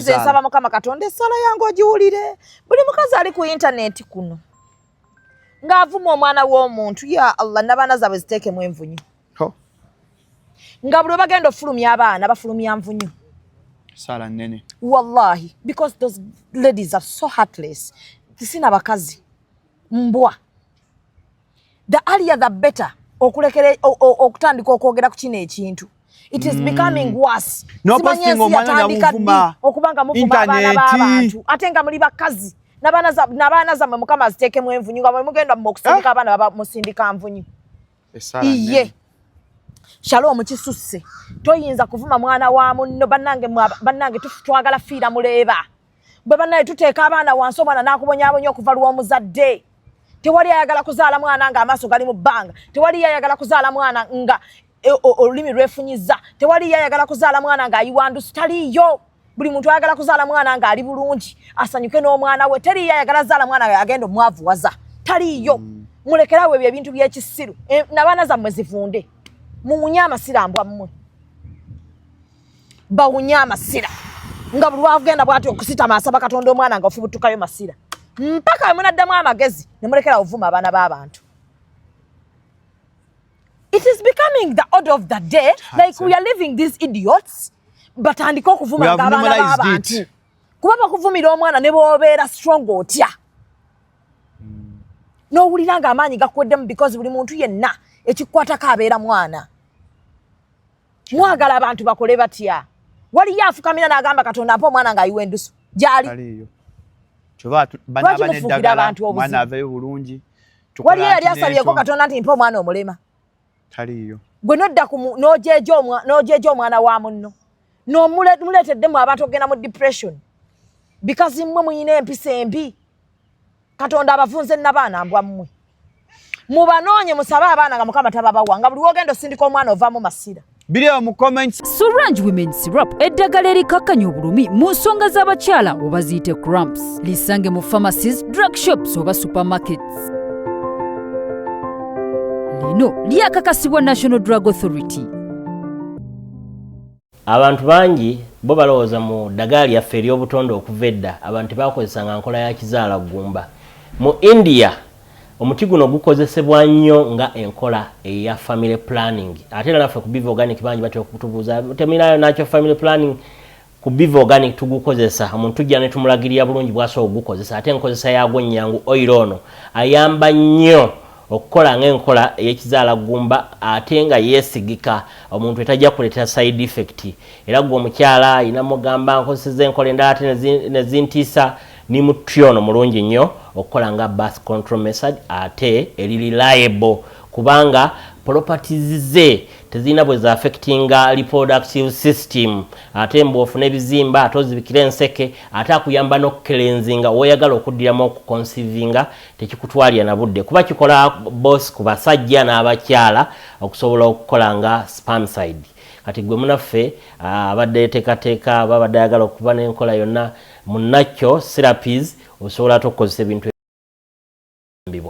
Nze nsaba Mukama Katonda essala yange ogiwulire. Buli mukazi ali ku intaneti kuno ng'avuma omwana w'omuntu, ya Allah, n'abaana zaabwe ziteekemu envunyu. Nga buli bagenda ofulumya abaana bafulumya nvunyu. Sala nnene. Wallahi, because those ladies are so heartless. Tisina bakazi mbwa. The earlier the better okulekera okutandika okwogera ku kino ekintu. It is becoming worse. Simanyi ensi yatandika ddi okuba nga muvuma abaana b'abantu ate nga muli bakazi. N'abaana zammwe Mukama aziteekemu envunyu, nga bwe mugenda mu okusindika abaana baba musindika nvunyu. Iye Shalom, kisusse. Toyinza kuvuma mwana wa munno. Bannange, bannange, twagala fiira muleeba bwe bannaye tuteeka abaana wansi, omwana n'akubonyaabonya okuva lw'omuzadde. Tewali ayagala kuzaala mwana nga amaaso gali mu bbanga. Tewali ayagala kuzaala mwana nga olulimi lwefunyiza. Tewali ayagala kuzaala mwana ng'ayiwa ndusu. Taliiyo. Buli muntu ayagala kuzaala mwana ng'ali bulungi, asanyuke n'omwana we. Teriiyo ayagala zaala mwana nga agenda omwavuwaza. Taliiyo. Mulekerawo ebyo ebintu by'ekisiru. Nabaana zammwe zivunde, muwunye amasira. Mbwa mmwe, bawunye amasira, nga buli lwagenda bwati okusitama asaba Katonda omwana nga ofubutukayo masira, mpaka we munaddamu amagezi ne mulekera ovuma abaana b'abantu. It is becoming the order of the day, like we are living these idiots batandike okuvuma nga abaana b'abantu, kuba bakuvumira omwana ne bw'obeera strong otya, n'owulira nga amaanyi gakuweddemu, because buli muntu yenna ekikwatako abeera mwana. Mwagala abantu bakole batya? Waliyo afukamira n'agamba, "Katonda, mpa omwana ng'ayiwa endusu"? Gyali? Lwaki mufuukira abantu obuzibu? Aveyo bulungi. Waliyo yali asabyeko Katonda nti, "Mpa omwana omulema"? Taliyo. Gwe nodda n'ojeeja omwana wa munno, n'omuleeteddemu abantu okugenda mu depression, because mmwe muyina empisa embi. Katonda abavunze nabaana. Mbwa mmwe, mubanoonye, musabe abaana nga Mukama tababawa, nga buli wogenda osindika omwana ovaamu masira. Biri awo mu comments. Sorange Women Syrup, eddagala erikakkanya obulumi mu nsonga z'abakyala oba ziyite cramps. Lisange mu pharmacies, drug shops oba supermarkets. Lino lyakakasibwa National Drug Authority. Abantu bangi bo balowooza mu ddagala lyaffe ery'obutonde. Okuva edda abantu tebakozesanga nkola ya kizaala ggumba. Mu India omuti guno gukozesebwa nnyo nga enkola eya family planning. Ate era naffe ku Biva Organic bangi batera okutubuuza, "Teminayo nakyo family planning?" Ku Biva Organic tugukozesa. Omuntu tujja ne tumulagirira bulungi bwasobola okugukozesa, ate enkozesa yaagwo nnyangu. Oil ono ayamba nnyo okukola ng'enkola ey'ekizaala ggumba, ate nga yeesigika, omuntu etajja kuleetera side effect. Era gwe omukyala ayina mugamba, "Nkozeseza enkola endala ate nezintiisa," ni muti ono mulungi nnyo okukola nga birth control method, ate eri reliable kubanga properties ze tezirina bwe zaaffectinga reproductive system. Ate mbw'ofuna ebizimba, ate ozibikira enseke, ate akuyamba n'okucleansinga. Woyagala okuddiramu okuconceivinga, tekikutwalira na budde, kuba kikola both ku basajja n'abakyala okusobola okukola nga spermicide. Kati gwe munaffe abadde yeteekateeka, babadde ayagala okuba n'enkola yonna munakyo therapies, osobola ate okukozesa ebintu.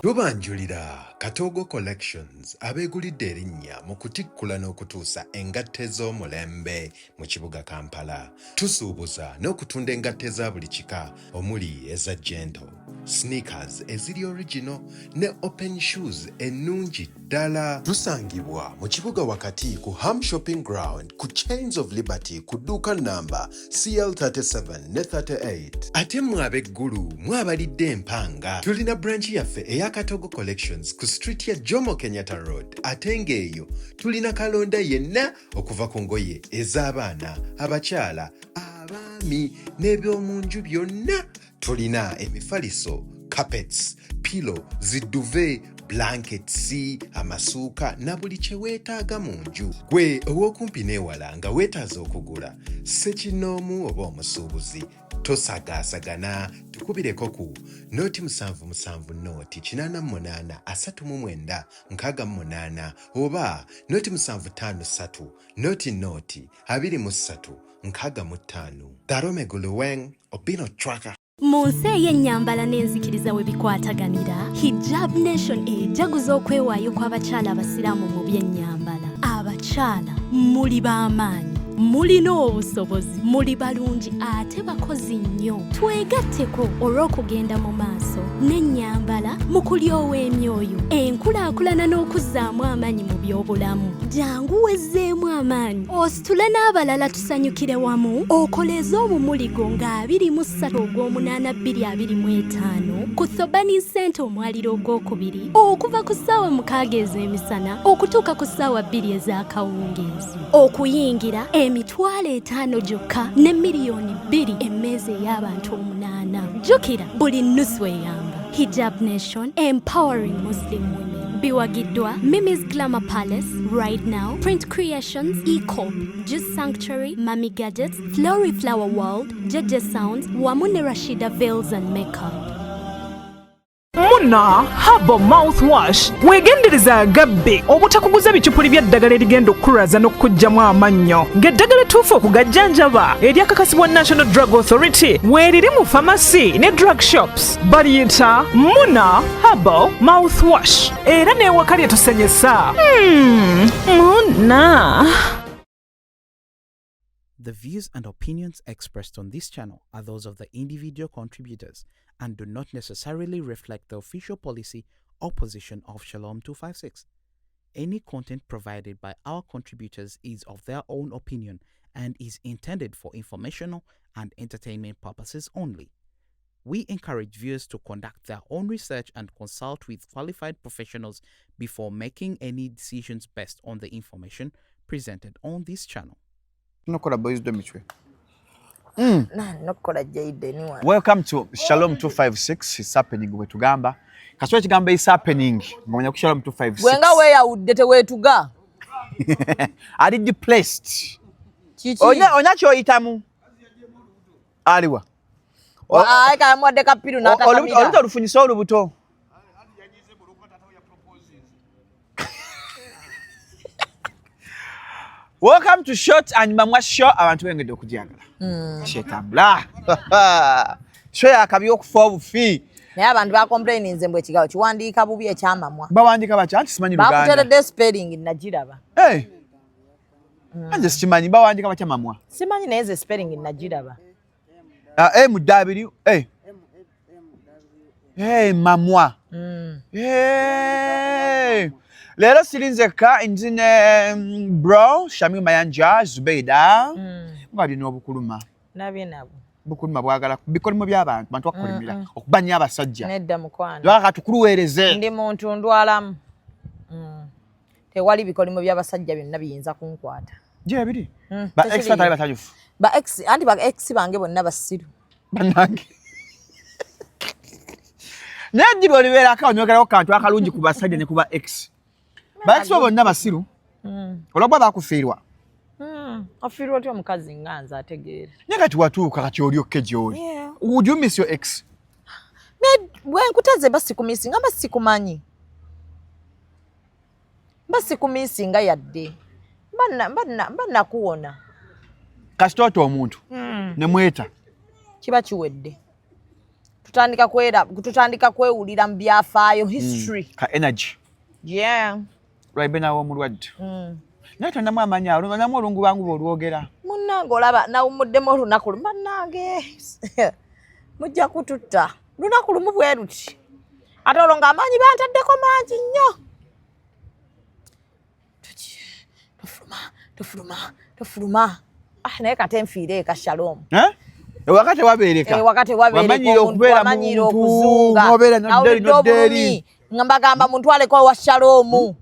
Tubanjulira Katoogo Collections, abeegulidde erinnya mu kutikkula n'okutuusa engatto ez'omulembe mu kibuga Kampala. Tusuubuza n'okutunda engatto eza buli kika, omuli eza gentle, sneakers eziri original ne open shoes ennungi ddala. Tusangibwa mu kibuga wakati ku Ham Shopping Ground, ku Chains of Liberty, ku dduuka namba CL37 ne 38. Ate mmwe ab'eggulu mwabalidde empanga, tulina branch yaffe eya Katogo Collections ku street ya Jomo Kenyatta Road, ate ng'eyo tulina kalonda yenna okuva ku ngoye ez'abaana, abakyala, abaami n'eby'omu nju byonna. Tulina emifaliso, carpets, pillow, zi duvet, blankets, amasuuka na buli kye weetaaga mu nju. Gwe ow'okumpi n'ewala nga weetaaza okugula ssekinnoomu oba omusuubuzi, tosagaasagana, tukubireko ku 077 088 39 68 oba 0753 0 0 23 65. Darome Guluweng Obino Chwaka. Mu nsi ey'ennyambala n'enzikiriza we bikwataganira, Hijab Nation ejaguza okwewaayo kw'abakyala abasiraamu mu byennyambala. Abakyala muli b'amaanyi. Mulina obusobozi, muli balungi ate bakozi nnyo. Twegatteko olw'okugenda mu maaso n'ennyambala mu kulyowa emyoyo, enkulaakulana n'okuzzaamu amaanyi mu by'obulamu. Jangu wezzeemu amaanyi, ositule n'abalala tusanyukire wamu, okoleeze omumuli gwo nga 23 ogw'omunaana 2025 ku Thobani Center omwaliro ogwokubiri okuva ku ssaawa 6 ez'emisana okutuuka ku ssaawa 2 ez'akawungeezi. Okuyingira 50,000 gyokka ne 2 miliyoni emmeeza ey'abantu 8. Jjukira buli nnusu eyamba. Hijab Nation, empowering Muslim women. Biwagiddwa Mimi's Glamour Palace, Right Now, Print Creations, Ecop, Juice Sanctuary, Mami Gadgets, Flory Flower World, JJ Sounds, wamu ne Rashida Veils and Makeup. Muna Herbal Mouthwash. Weegendereza agabbe obutakuguza bicupuli by'eddagala erigenda okukulwaza n'okukuggyamu amannyo, ng'eddagala ettuufu okugajjanjaba eryakakasibwa National Drug Authority weeriri mu famasi ne drug shops. Baliyita Muna Herbal Mouthwash era n'ewaka lye tusenyesa. Muna. The views and opinions expressed on this channel are those of the individual contributors and do not necessarily reflect the official policy or position of Shalom 256. Any content provided by our contributors is of their own opinion and is intended for informational and entertainment purposes only. We encourage viewers to conduct their own research and consult with qualified professionals before making any decisions based on the information presented on this channel. Nokola boys dormitory. Nokukola Jaden wa. Welcome to Shalom 256. It's happening bwe tugamba. Kaswa ekigambo is happening. Ngomanya ku Shalom 256. Gwe nga weeyawudde teweetuga. Ali depressed. Kiki? Onya kyoyitamu. Aliwa. Ayi kamuwadde kapiru n'atakamira. Olubuto olufunyisa olubuto. Welcome to Short and Mamwa Show. Abantu bengedde okugyagala. Kyetambula. Show yakabi okufa obufi. Naye abantu bacomplaininze mbu ekigambo kiwandiika bubi ekyamamwa. Bawandiika batya? Anti simanyi Luganda. Bakuteredde spelling nagiraba. Hey. Nze sikimanyi bawandiika batya mamwa. Simanyi naye nze spelling nagiraba. M W A. Hey, mamwa. Hey. Leero siri nzekka, nzi ne bro Shamim Mayanja Zubeida. Nga lino obukuluma. Nabye nabo. Bukuluma bwagala bikolimo by'abantu, bantu bakukolimira okubanya abasajja. Nedda mukwano. Lwaka katukuluweereze. Ndi muntu ndwalamu. Tewali bikolimo by'abasajja byonna biyinza kunkwata. Gye biri. Ba ex Tekiriyo. batali basanyufu. Ba ex, anti ba ex bange bonna basiru. Bannange. Naye ddi lw'olibeerako onyogerako kantu akalungi ku basajja ne ku ba ex? Ba ex bo bonna basiru. Olw'okuba bakufiirwa. Ofiirwa otya omukazi nga nze ategeera? Naye kati watuuka kati oli okke gy'oli. Yeah. Would you miss your ex? Naye bwe nkuteze mba sikumissinga, mba sikumanyi. Mba sikumissinga yadde. Mba nakuwona. Kasita ota omuntu ne mweta. Kiba kiwedde. Tutandika kwera, tutandika kwewulira mu byafaayo, history. Ka energy. Yeah. Lwaibe nawe omulwadde. Naye tonnamu amaanyi awo, namu olungubanguba olwogera. Munnange olaba nawummuddemu olunaku lumu, bannange mujja kututta. Lunaku lumu bwe luti. Ate olwo ng'amaanyi bantaddeko mangi nnyo. Tofuluma, tofuluma, tofuluma. Ah, naye kate nfiire eka Shalom. Eh? Ewaka tewabeereka. Ewaka tewabeereka. Wamanyiira Omuntu okubeera wamanyiira muntu, okuzunga. n'obeera n'odda eri, Nawulidde n'odda eri. obulumi. Nga mbagamba muntwaleko wa Shalom.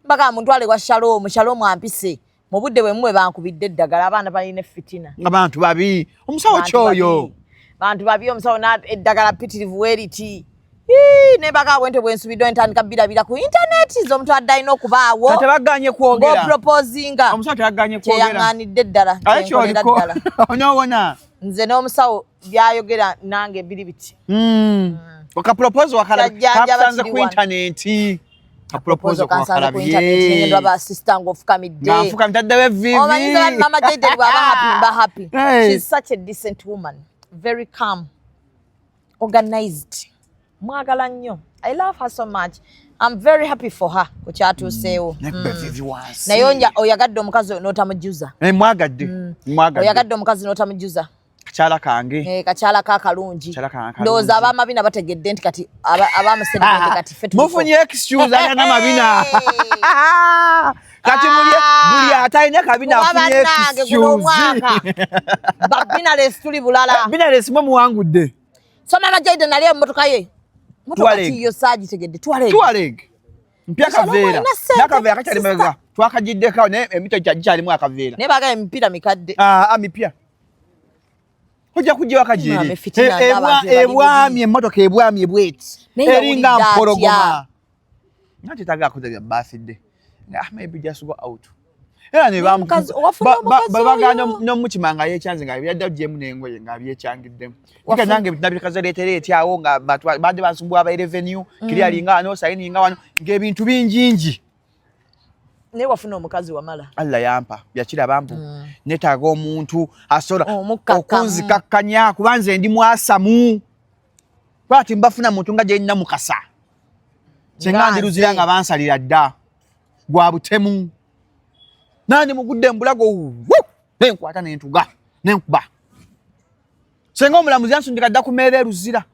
Mbagamba muntwale wa Shalom, Shalom ampise. Mu budde bwe muwe bankubidde eddagala, abaana balina effitina. Abantu babi. Omusawo Bantu kyoyo. babi. Bantu babi, omusawo eddagala ppitirivu weeriti. Ii, ne mbagamba bwe ntyo bwe nsubiddwa ntandika birabira ku intaneti z'omuntu adde alina okubaawo. Kati tebaganye kwogera. Ng'oproposinga. Omusawo tebaganye kwogera. Kyeyaŋŋaanidde ddala, Aye kyenkolera kyoliko. ddala. Onoowona. Nze n'omusawo byayogera nange biri biti. Oka propose wakala Kyajjanjaba kakusanze kiri ku wano. intaneti. Ka propose Kansanze ku wakalabye. intaneti, ngenda ba sister ng'ofukamidde. Nga nfukamidde addayo evviivi. Omanyi nze Mama Jaden bw'aba happy, mba happy. Hey. She's such a decent woman. Very calm. Organized. Mwagala nnyo. I love her so much. I'm very happy for her ku kyatuuseewo. Naye oyagadde omukazi n'otamujuza. Eh, mwagadde. Mwagadde. Oyagadde omukazi n'otamujuza. Kakyala kange. Eh, kakyala ka kalungi. Ndowooza ab'amabina bategedde nti kati abamuseregende kati ffe mufunye excuse alina mabina. Kati buli atalina kabina afunye excuse. Babinalesi tuli bulala. Binalesi mwe muwangudde. So mama Jaden nali emmotoka ye. Motoka ki yo saagitegedde. Tuareg. Tuareg. Mpya kaveera. N'akaveera kakyali mabega. Twakagiddeko naye emito gikyalimu akaveera. Naye baagala emipiira mikadde. Ah, mipya. Ojja kujja waka gyeri. Ebwami emmotoka ebwami bweti. Eringa mpologoma. Nanti tagala kuza bya birthday. Ah, maybe just go out. Era ne babagana n'omukima nga yeekyanze nga byadda gyemu n'engoye nga byekyangiddemu. Nika nange nabikaze leetera etyawo nga badde bansumbuwa aba revenue, kiri alinga wano, sayininga wano, ng'ebintu bingingi. Naye wafuna omukazi wamala. Allah yampa, yakiraba mbu neetaaga omuntu asobola okunzikakkanya kuba nze ndi mwasamu. Lwaki mbafuna muntu nga gye nnina mukasa. Singa ndiruzira nga bansalira dda gwa butemu. Nandi mugudde mbulago nenkwata nentuga nenkuba. Senga omulamuzi yansundika dda ku mmeere eruzira.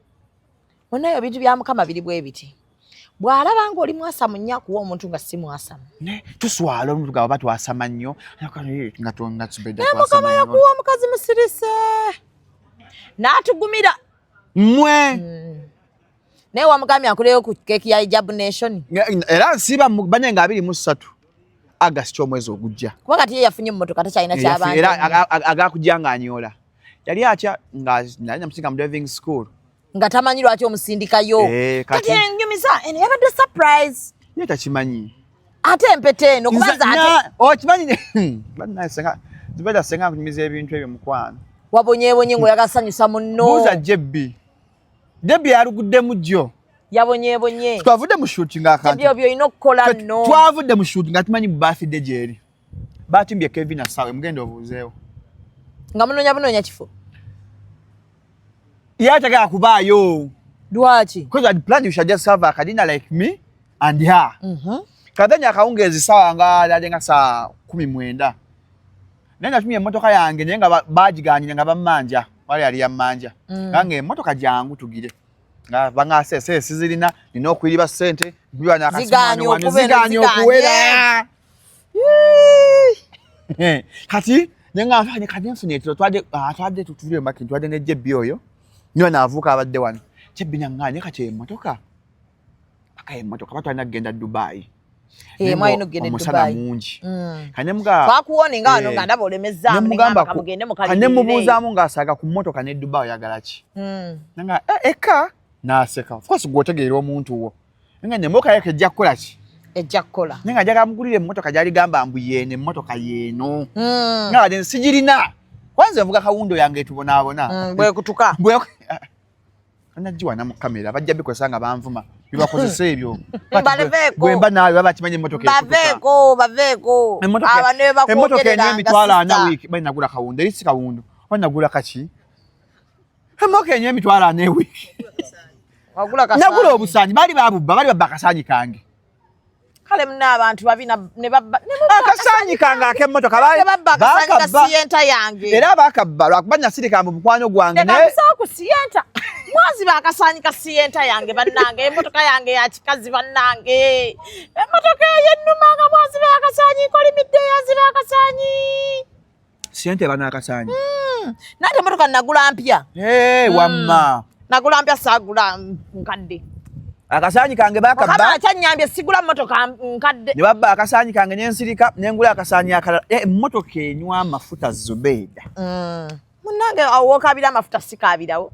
Onayo ebintu bya Mukama biri bwe biti. Bw'alaba ng'oli mwasamu nnyo akuwa omuntu nga si mwasamu. Tuswala omuntu nga baba twasama nnyo. Naye Mukama yakuwa omukazi musirise. N'atugumira. Mmwe. Naye wamugambye akuleyo ku keeki ya Hijab Nation. Era nsiiba bane nga 23 August omwezi ogujja. Kuba kati ye yafunye emmotoka takyalina ky'abantu. Era agakujja ng'anyoola. Yali atya nga nali namusinga mu driving school. Nga tamanyi lwaki omusindikayo. Kati enyumiza eno yabadde surprise. Ye takimanyi. Ate empeta eno kubanza ate. Okimanyi bannaye senga zibeda senga nkunyumiza ebintu ebyo mukwano. Wabonyeebonye ng'oyagasanyusa munno. Buuza Jebbi. Debbie yaluguddemu jjo. Yabonyeebonye. Twavudde mu shooting akantu. Ebyo by'olina okukola nno. Twavudde mu shooting nga tumanyi birthday gy'eri. Batimbye Kevin Asawe mugende obuuzeewo. Nga munoonya bunoonya kifo. Ye atagala kubaayo. Lwaki? Because I'd planned you should just have a dinner like me and her. Kadhanya akawungeezi ssaawa nga yali nga saa 19. Naye natumye emmotoka yange naye nga bagigaanyira nga bammanja. Wali yali yammanja. Nga emmotoka jangu tugire. Nga bangase sente sizirina nina okuyiriba ssente zigaanye okuwera. Kati nenga nfanye kati nfune etiro twadde tutulire maki twadde ne Jebbi oyo. Niwe naavuuka abadde wano. Jebbi nanganye kati emmotoka. Paka emmotoka batwalina kugenda Dubai. Omusana mungi. Kanemubuuzaamu ng'asaaga ku mmotoka ne Dubai oyagala ki? Nanga eka n'aseka. Of course gw'otegeera omuntu wo. Nga emmotoka yake ejja kukola ki? Ejja kukola. Naye nga njagala mugulire emmotoka gy'aligamba mbu yeeno emmotoka yeeno. Nga wadde sigirina. Kwanza nvuga kawundo yange etubonaabona. Bwekutuka. Anajiwa na mu kamera bajja bikozesa nga banvuma bibakozesa ebyo bwemba naawe baba kimanyi emmotoka baveeko baveeko emmotoka eno emitwalo ana wiiki bali nagula kawundo eri si kawundo oba nagula kaki emmotoka eno emitwalo ana ewiiki nagula obusaanyi baali babubba baali babba akasaanyi kange Kale muna abantu babi ne babba akasaanyi kange ak'emmotoka babba akasaanyi ka siyenta yange era baakabba lwakuba nasirika mu mukwano gwange naye ku siyenta mwaziba akasaanyi ka siyenta yange bannange emmotoka yange ya kikazi bannange emmotoka eyo ennuma nga mwaziba akasaanyi nkolimidde yaziba akasaanyi siyenta eba n'akasaanyi nate emmotoka nagula mpya wamma nagula mpya saagula nkadde Akasaanyi kange bakabba. Kyanyambye sigula mmotoka nkadde. Ne babba akasaanyi kange ne nsirika ne ngula akasaanyi akalala. Emmotoka enywa amafuta Zubeida. Munnange awo wookaabira amafuta sikaabirawo.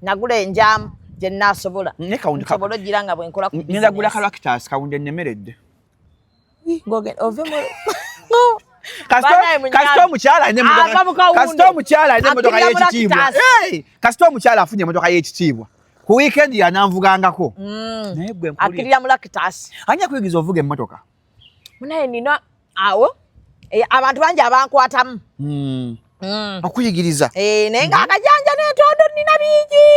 Nagula enjamu gye nnaasobola. Nsobola ogira nga bwe nkola ku business. Ngenda gula kalakitasi kawunde nnemeredde. Ove mu Kasita omukyala alina emmotoka y'ekitiibwa. Kasita omukyala afunye emmotoka y'ekitiibwa. Ku weekend yananvugangako. Naye gwe akkirira mu Lactus. Ani akuyigiriza ovuga emmotoka? Munaye nina awo abantu bangi abankwatamu. Okuyigiriza. Naye ng'akajanja n'entondo nina bingi.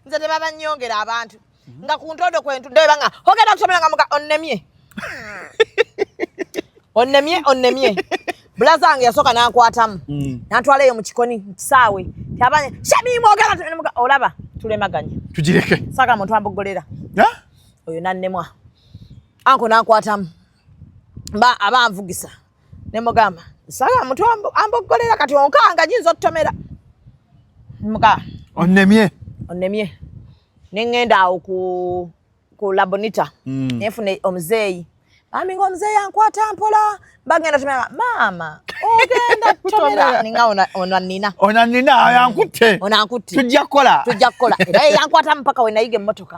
Nze tebabanyongera abantu. Nga ku ntondo kwentudde banga ogenda kutomera nga muga onnemye. Onnemye, onnemye. Bulaza wange yasooka n'ankwatamu. N'antwala eyo mu kikoni, mu kisaawe. Tyabanye, Shamimu ogenda kutomera muga olaba tulemaganye. Tugireke. Saagala muntu amboggolera. Oyo n'annemwa. Anko n'ankwatamu. Mba aba anvugisa. Ne mugamba, saagala muntu amboggolera kati onkanga nyinza okutomera. Muga. Onnemye. Onnemye. Ne ŋŋenda awo ku Labonita. Nenfuna omuzeeyi. Bambi ng'omuzeeyi ankwata mpola. Bagenda tomera, maama, ogenda tomera. Ninga ona nnina. Ona nnina, yankutte. Ona ankutte. Tujja kukola. Tujja kukola. Era ye yankwata mpaka we nayiga emmotoka.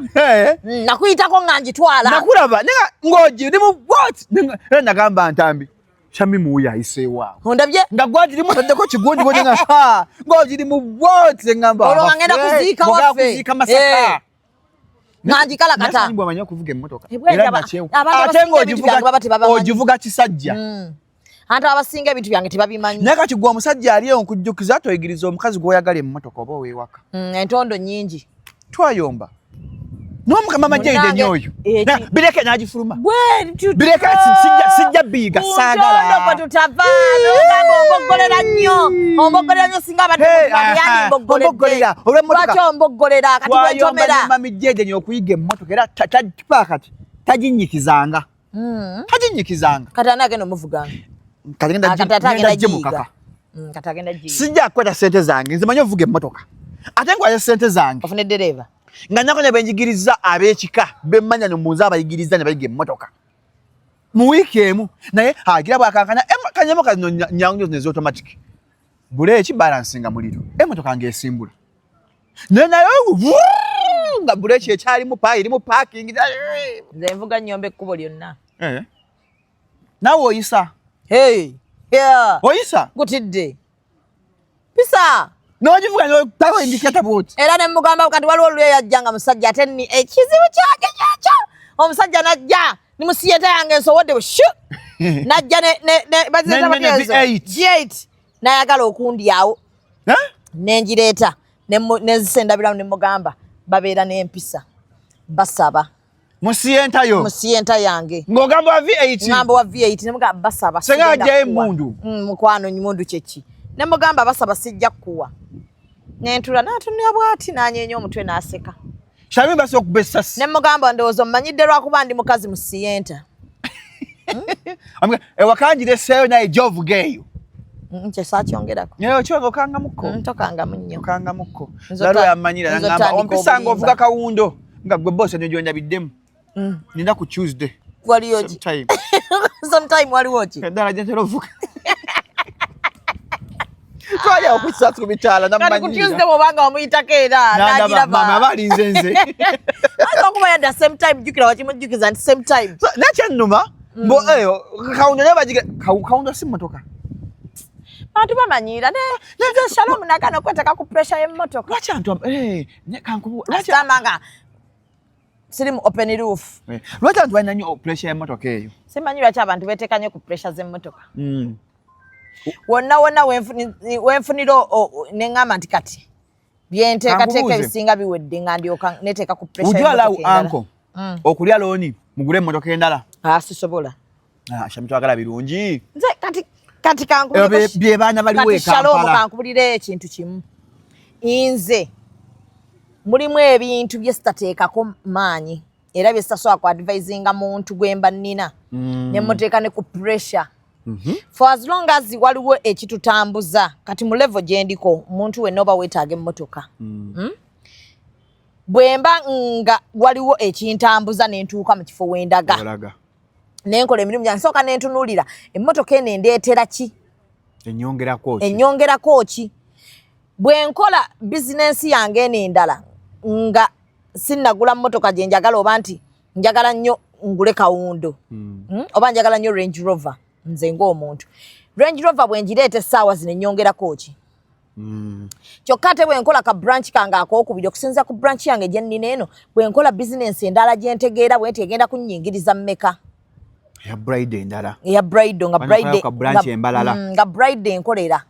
Nakuyitako nga ngitwala. Nakulaba, ninga ng'ogi, ndi mu what? Ninga, era nagamba Ntambi, Shamimu wuyo ayiseewo awo. Ondabye? Nga gwagirimu otaddeko kigundi bw'oti nga, ha, ng'ogiri mu what? Ngamba, Olwo nga ngenda abaffe, kuziika mugenda waffe. kuziika Masaka. Nga ngikalakata. Naye bw'omanyi okuvuga emmotoka. Ebwe Era ndaba, nakyewu. abantu Ate abasinga ebintu ng'ogivuga byange baba tebabamanyi. ogivuga kisajja. Anti abasinga ebintu byange tebabimanyi. Naye kati gwe omusajja ali eyo nkujjukiza toyigiriza omukazi gw'oyagala emmotoka oba ow'ewaka. Entondo nnyingi. Twayomba. N'omukama majje Munnange, nnyo oyo. eki- Na, bireke n'agifuluma. Bwe tutyo. Bireke sijja biyiga, Ku saagala. ntondo kwe tutava, n'ogamba omboggolera nnyo. Omboggolera nnyo singa abadde Hey, mutu wange aha, yandimboggolede. omboggolera, olw'emmotoka. Lwaki omboggolera? Kati Twayomba bwetomera. ne Mami Jede nnyo okuyiga emmotoka era kati taginnyikizanga. Taginnyikizanga. Kati ani agenda omuvuganga? Kati ngenda Kati ate agenda ngenda giyiga. gimukaka. Kati agenda giyiga. Sijja kukwata ssente zange, nze manyi ovuga emmotoka. Ate nkwata ssente zange. Ofune ddereeva. Nga nako ne benjigiriza ab'ekika bemmanya no munze abayigiriza ne bayiga emmotoka. Mu wiiki emu naye agira bw'akankana, kanyemo kano nyangu nnyo zino automatic. Buleeki balansinga muliro. Emmotoka ng'esimbula. Naye naye wuuu, nga buleeki ekyalimu pa, eri mu parking. Nze nvuga nnyomba ekkubo lyonna. Naawe oyisa? Hey, yeah. Oyisa? Nkutidde. Pisa. N'ogivuga n'otawo indiketa bw'oti. Era ne mugamba kati waliwo olulyo yajja nga musajja ate ni ekizibu kyange kyekyo. Omusajja n'ajja ni mu siyeta yange nsowodde bwe shu. N'ajja ne, ne, ne, baziyita Ne, ne, ne, batya ezo? V8. V8. N'ayagala okundyawo. Eh? Ne ngireeta, ne mu, ne nzisa endabiramu ne mugamba babeera n'empisa. Basaba. Mu siyenta yo? Mu siyenta yange. Ng'ogamba wa V8? Ng'amba wa V8, ne mugamba basaba, Senga sigenda ajjayo kuwa. emmundu. Mukwano, emmundu kye ki? Ne mugamba basaba sijja kukuwa. Ne ntula, n'atunula bw'ati, n'anyeenya omutwe n'aseka. Shami basi okuba essasi. Ne mugamba ndowooza ommanyidde lwakuba ndi mukazi mu siyenta. Ewaka ngireseeyo naye gy'ovuga eyo. Kye saakyongerako. Naye okyonga okangamukko. Tokangamu nnyo. Okangamukko. Nze Lalo yamanyira, nze n'angamba, otandika ompisa obulimba. ng'ovuga kawundo. Nga gwe boss ennyo gy'ondabiddemu. Nina ku Tuesday. Waliwo ki? Sometime. Sometime waliwo ki? Eddala gye ntera ovuga. Twali awo ku kisasi ku bitaala, Kati ku nammanyiira. Tuesday bw'obanga wamuyitako era, N'andaba, n'agiraba. maama aba alinze nze. Ayinza okuba yadda same time, jjukira wakimujjukiza nti same time. So, naye kyannuma, mbu, kawundo naye bagiga, kawundo si mmotoka. Abantu bamanyiira, ne nze Shalom nagaana okweteeka ku pressure y'emmotoka. Lwaki abantu ne kankubu, lwaki Asitama nga siri mu open roof. Lwaki abantu balina nnyo pressure y'emmotoka eyo? Simanyi lwaki abantu beeteeka nnyo ku pressure z'emmotoka. Wonna wonna wenfunira ne ŋŋamba nti kati byenteekateeka Kankubuuze. ebisinga biwedde nga ndyoka neteeka ku pressure Would you allow y'emmotoka endala. uncle okulya looni mugule emmotoka endala? Sisobola. Shami twagala birungi. Nze kati kankubulire Ebyo bye baana baliwo kati e Shalom Kampala. kankubulire ekintu kimu. Nze mulimu ebintu bye sitateekako maanyi era bye sitasobola ku advisinga muntu gwe mba nnina. Ne muteeka ne ku pressure. For as long as waliwo ekitutambuza kati mu level gye ndiko omuntu wenna oba weetaaga emmotoka. Bwe mba nga waliwo ekintambuza ne ntuuka mu kifo we ndaga. Olaga. Ne nkola emirimu gyange, nsooka ne ntunuulira emmotoka eno endeetera ki? Ennyongerako ki? Ennyongerako ki? Bwe nkola bizinensi yange eno endala nga sinnagula mmotoka gye njagala oba nti njagala nnyo ngule kawundo. Oba njagala nnyo Range Rover nze ng'omuntu. Range Rover bwe ngireeta essaawa zino ennyongerako ki? Kyokka ate bwe nkola ka branch kange akookubiri okusinziira ku branch yange gye nnina eno, bwe nkola bizinensi endala gye ntegeera bwe nti egenda kunnyingiriza mmeka? Eya bride endala. Eya bride nga Bano bride ka branch nga embalala. Nga bride enkolera.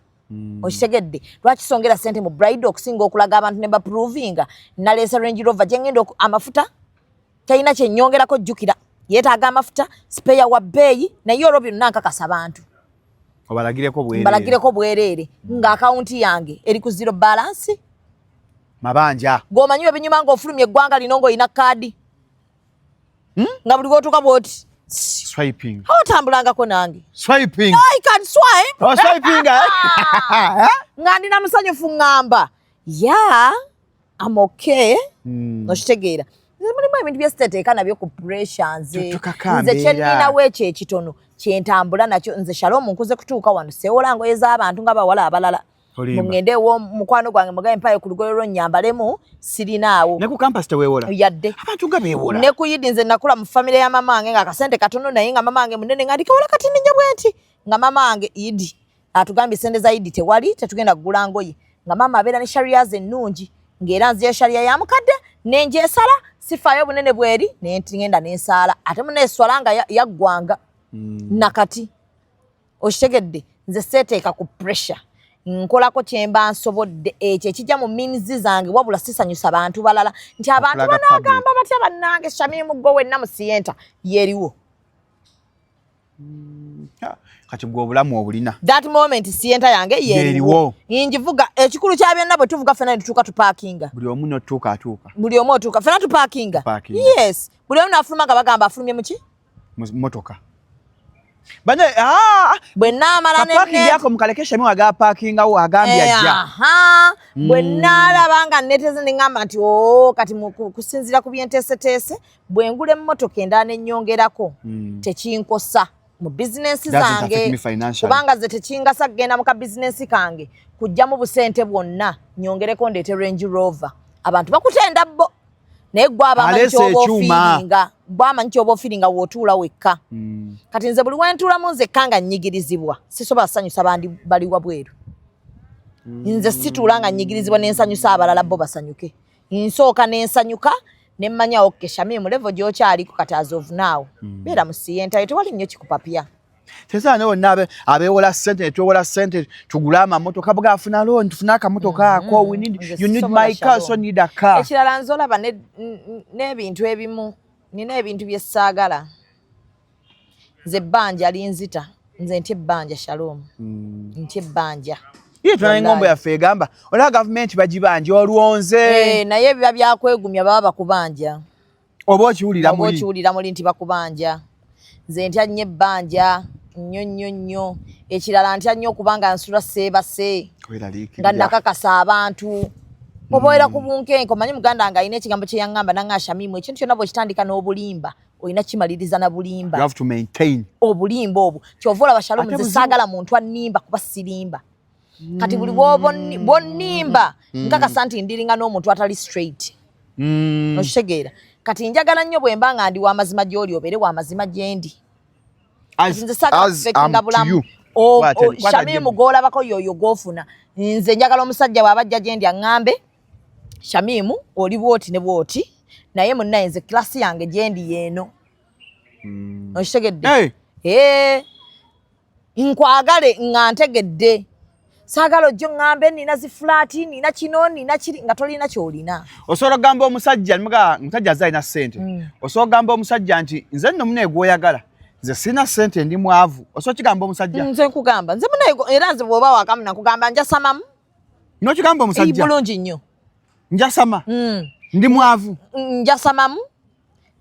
Okitegedde? Lwaki songera ssente mu bride okusinga okulaga abantu ne baprovinga? Naleese Range Rover gye ngenda amafuta? Talina kyenyongerako, jjukira yeetaaga amafuta, spare wa bbeeyi, naye olwo byonna nkakasa bantu. Obalagireko bwereere. Mbalagireko bwereere nga akawunti yange eri ku zero balance. Mabanja. Gwomanyi ebinyuma ng'ofulumya eggwanga lino ng'olina kaadi. Nga buli lwotuuka bwoti Swiping. Otambulangako nange. Swiping. I can swipe. Oh, swiping, eh? Nga ndina musanyufu, ŋŋamba, yeah, I'm okay. Okitegeera, nze mulimu ebintu byesiteteeka nabyo ku pressure. Nze Tokaka nze mbeera. Kyeninawo ekyo ekitono kyentambula nakyo. Nze Shalom, nkuze kutuuka wano seewola ngoye z'abantu nga bawala abalala. Olimba. Mugende ewo mukwano gwange mugaye mpayo ku lugoye lwo nyambalemu, sirinaawo. Ne ku campus teweewola? Yadde. Abantu nga beewola. Ne ku yidi nze nakula mu famire ya mama wange nga akasente katono, naye nga mama wange munene, nga ndikawola kati ninnya bwe nti nga mama wange idi atugambye sente za idi tewali, tetugenda kugula ngoye, nga maama abeera ne sharia ze ennungi, ng'era nziya sharia ya mukadde nenjesala, sifaayo bunene bweri, nengenda nensaala, ate muneeswala nga yaggwanga. Nakati okitegedde, nze seeteeka ku pressure, nkolako kyemba nsobodde, ekyo ekijja mu means zange, wabula sisanyusa bantu balala nti abantu Okulaga. banaagamba batya bannange. Shamimu gwe wenna mu Sienta yeriwo. Ah, kati gwe obulamu obulina. That moment Sienta yange yeriwo, njivuga. Ekikulu kya byonna, bwe tuvuga ffenna ne tutuuka tupaakinga. Buli omu notuuka atuuka. Buli omu otuuka, ffenna tupaakinga. Tupaakinga. Yes, buli omu nafuluma nga bagamba afulumye muki? Mu motoka bane, ah, bwe naamala kaparking yako mukaleke Shami waga parkingawo agambye ajja. Aha, bwe naalaba nga neeteze ne ŋŋamba nti o kati kusinziira ku byenteeseteese, bwe ngula emmotoka endala nennyongerako, tekinkosa mu bizinensi Doesn't zange. affect me financially. Kubanga ze tekingasa kugenda mu ka bizinensi kange kujjamu busente bwonna nyongereko ndeete Range Rover. Abantu bakutenda bo, naye gwe abamanyi Aleese kyoba ekyuma. ofiiringa, gwe amanyi kyoba ofiiringa w'otuula wekka. Kati nze buli wentuulamu nzekka nga nnyigirizibwa, sisobola kusanyusa bandi bali wabweru. Nze situula nga nnyigirizibwa nensanyusa abalala bo basanyuke. Nsooka nensanyuka nemmanya, okay Shamimu, level gy'okyaliko kati as of now, beera mu Sienta yo, tewali nnyo kikupapya. Tesaana ne bonna abeewola ssente netwewola ssente tugule amamotoka, bwafuna loan tufune akamotoka ako. We need, Nze you need sisobola, my car, so Shalom. need a car. Ekirala nze olaba n'ebintu ebimu, nina ebintu bye saagala. Nze ebbanja linzita, nze ntya ebbanja, Shalom, ntya ebbanja. Ye tulina engombo yaffe egamba olaba gavumenti bagibanja olwonze. Eh, naye biba byakwegumya, baba bakubanja. Oba okiwulira oba muli. Okiwulira muli nti bakubanja. Nze ntya nnyo ebbanja, nnyo nnyo nnyo. Ekirala ntya nnyo okubanga nsula seebase Weraliikirira. nga nakakasa abantu oba ku bunkenke. Omanyi muganda nga alina ekigambo kye yaŋŋamba, naŋŋa, Shamimu, ekintu kyonna bwekitandika n'obulimba, olina kimaliriza na bulimba. You have to maintain obulimba obwo. Kyova olaba, Shalom, Ate nze buzibu. saagala muntu annimba kuba sirimba. Kati buli bw'onnimba nkakasa nti ndiringa n'omuntu atali straight. Okitegeera? Kati njagala nnyo bwe mba nga ndi w'amazima gy'oli, obeere w'amazima gye ndi. Nze saagala kufekinga bulamu. Shamimu gw'olabako yoyo gw'ofuna. Nze njagala omusajja bw'aba ajja gye ndi aŋŋambe, Shamimu, oli bwoti ne bwoti, naye munnaye nze class yange gye ndi yeeno. Okitegedde? Ee, nkwagale nga ntegedde. Saagala ojjo ŋŋambe nina zi flat, nina kino, nina kiri, nga tolina kyolina. Osobola okugamba omusajja nimuga omusajja aze alina ssente, osobola okugamba omusajja nti nze nno munaye gwoyagala, nze sirina ssente, ndi mwavu? Osobola okigamba omusajja? Nze nkugamba, nze munaye, era nze bw'oba wakamu nakugamba njasamamu. Nokigamba omusajja? Bulungi nnyo. Njasama, ndi mwavu. Njasamamu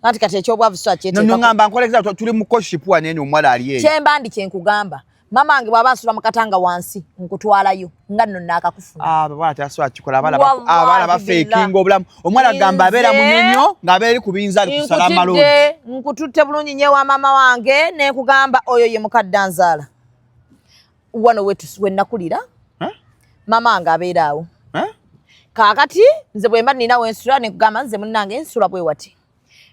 anti kati ekyobwavu so akyeteekako. Noŋŋamba nkola, tuli mu courtship wano eno, omuwala ali eyo. Kyemba ndi kyenkugamba, mama wange bw'aba asula mu katanga wansi, nkutwalayo nga nno naakakufuna. Ah, baba tasobola kikola. Abaana Wallahi abaana bafeekinga obulamu. Omuwala agamba abeera Nze munyonyo ng'abeera eri ku binzaali kusala amalongi. Nkututte, nkututte bulungi nnyo ewa maama wange, nenkugamba oyo ye mukadde anzaala wano we nakulira. Eh? Maama wange abeera awo. Eh? Kaakati nze bwe mba nina wensula, nekugamba nze munnange nsula bwe wati,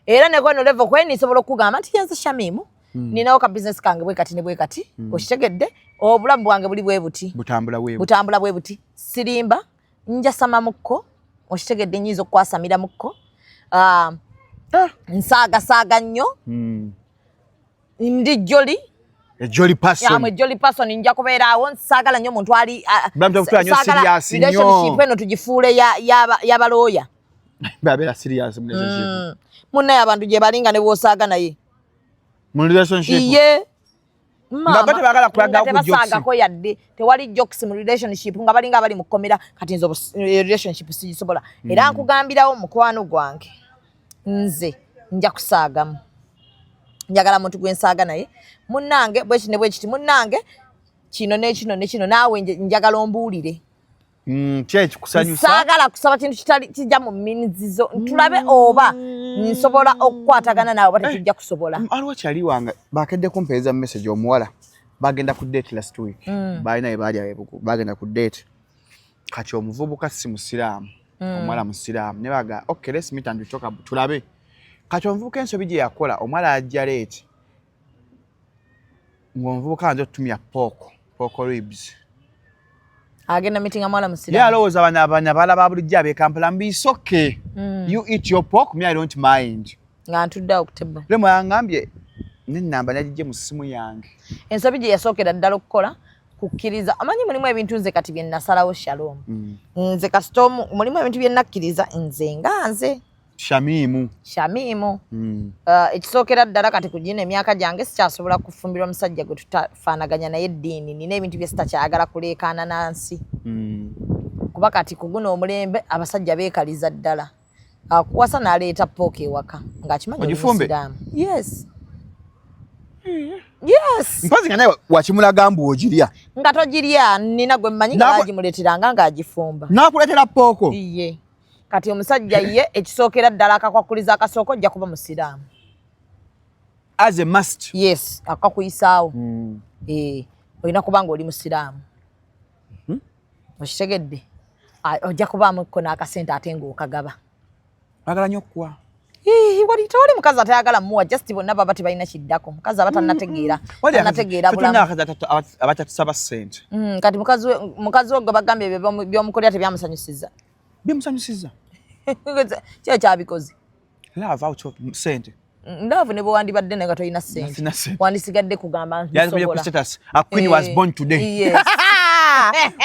era nekweno level kwe nsobola okukugamba nti yenze Shamimu, ninawo ka business kange bwe kati ne bwe kati. Okitegedde? Obulamu bwange buli bwe buti. Butambula weewo. Butambula bwe buti, sirimba, njasama mukko. Okitegedde? Nyinza okukwasamira mukko. Ah, nsaagasaaga nnyo. Ndi jolly. A jolly person. I'm a jolly person. Nja kubeera awo, saagala nnyo muntu ali Bulamu takutwala nnyo saagala serious nnyo. relationship eno tugifuule y'abalooya. Babeera serious mu relationship. Munnaye abantu gye bali nga ne bw'osaaga naye Mu relationship. Iye. Nga bo tebaagala kulaga Nga ku jokes. tebasaagako yadde, tewali jokes mu relationship, nga balinga abali mu kkomera. Kati nze relationship sigisobola. Era nkugambirawo, mukwano gwange, nze nja kusaagamu, njagala muntu gwe nsaaga naye munnange bwekiti ne bwekiti, munnange kino nekino nekino, naawe njagala ombuulire. Ki ekikusanyusa? Saagala kusaba kintu kitali kijja mu minizizo, tulabe oba nsobola okukwatagana naawe oba tetujja kusobola. Waliwo kyali wange bakedde kumpeereza message, omuwala bagenda ku date last week. Balina bye baali abebugu, bagenda ku date. Kati omuvubuka si musiraamu, omuwala musiraamu, ne baga, "Okay, let's meet and we talk about," tulabe. Kati omuvubuka ensobi gye yakola, omuwala ajja late, ng'omuvubuka anza otutumya pork ribs. Agenda meeting mwala Ye musiraamu. Alowooza bano abana balaba bulijjo ab'e Kampala mbisoke. You eat your pork, me I don't mind. Nga ntudde awo ku table. Lemo yangambye nenamba nagijje mu ssimu yange. Ensobi gye yasookera ddala okukola, kukkiriza. Amanyi mulimu ebintu nze kati bye nasalawo, Shalom. Nze kasita mulimu ebintu bye nakkiriza nze nga nze. Shamimu. Shamimu. Ekisookera ddala, kati ku gino emyaka gyange sikyasobola kufumbirwa musajja gwe tutafaanaganya naye eddiini. Nina ebintu bye sitakyayagala kuleekaana nansi. Kuba kati ku guno omulembe abasajja beekaliza ddala. Akuwasa n'aleeta pork ewaka ng'akimanyi oli Ogifumbe? musiraamu. Yes. Mpozi nga naye wakimulaga mbu ogirya. Nga togirya, nina gwe mmanyi nga bagimuleeteranga ng'agifumba. N'akuleetera pork. Iye. Kati omusajja ye ekisookera ddala akakwakuliza akasooka, ojja kuba musiraamu. As a must. Yes, akakuyisaawo. Eh, olina kuba nga oli musiraamu. Okitegedde? Ah, ojja kubaamuko n'akasente ate ng'okagaba. Agala nnyo okuwa. Ii, wali tewali mukazi atayagala muwa, just bonna baba tebalina kiddako. Mukazi aba tannategeera, tannategeera tulina bulamu. abakazi abatatusaba ssente. Kati mukazi we gwe bagambye ebyo by'omukolera tebyamusanyusiza. Bimusanyusiza. Kyo kyabikoze. Love out of ssente. Love ne bwe wandibadde naye nga tolina ssente, Sina ssente. wandisigadde kugamba Yazibye ku nsobola. status, "A queen was born today." Yes.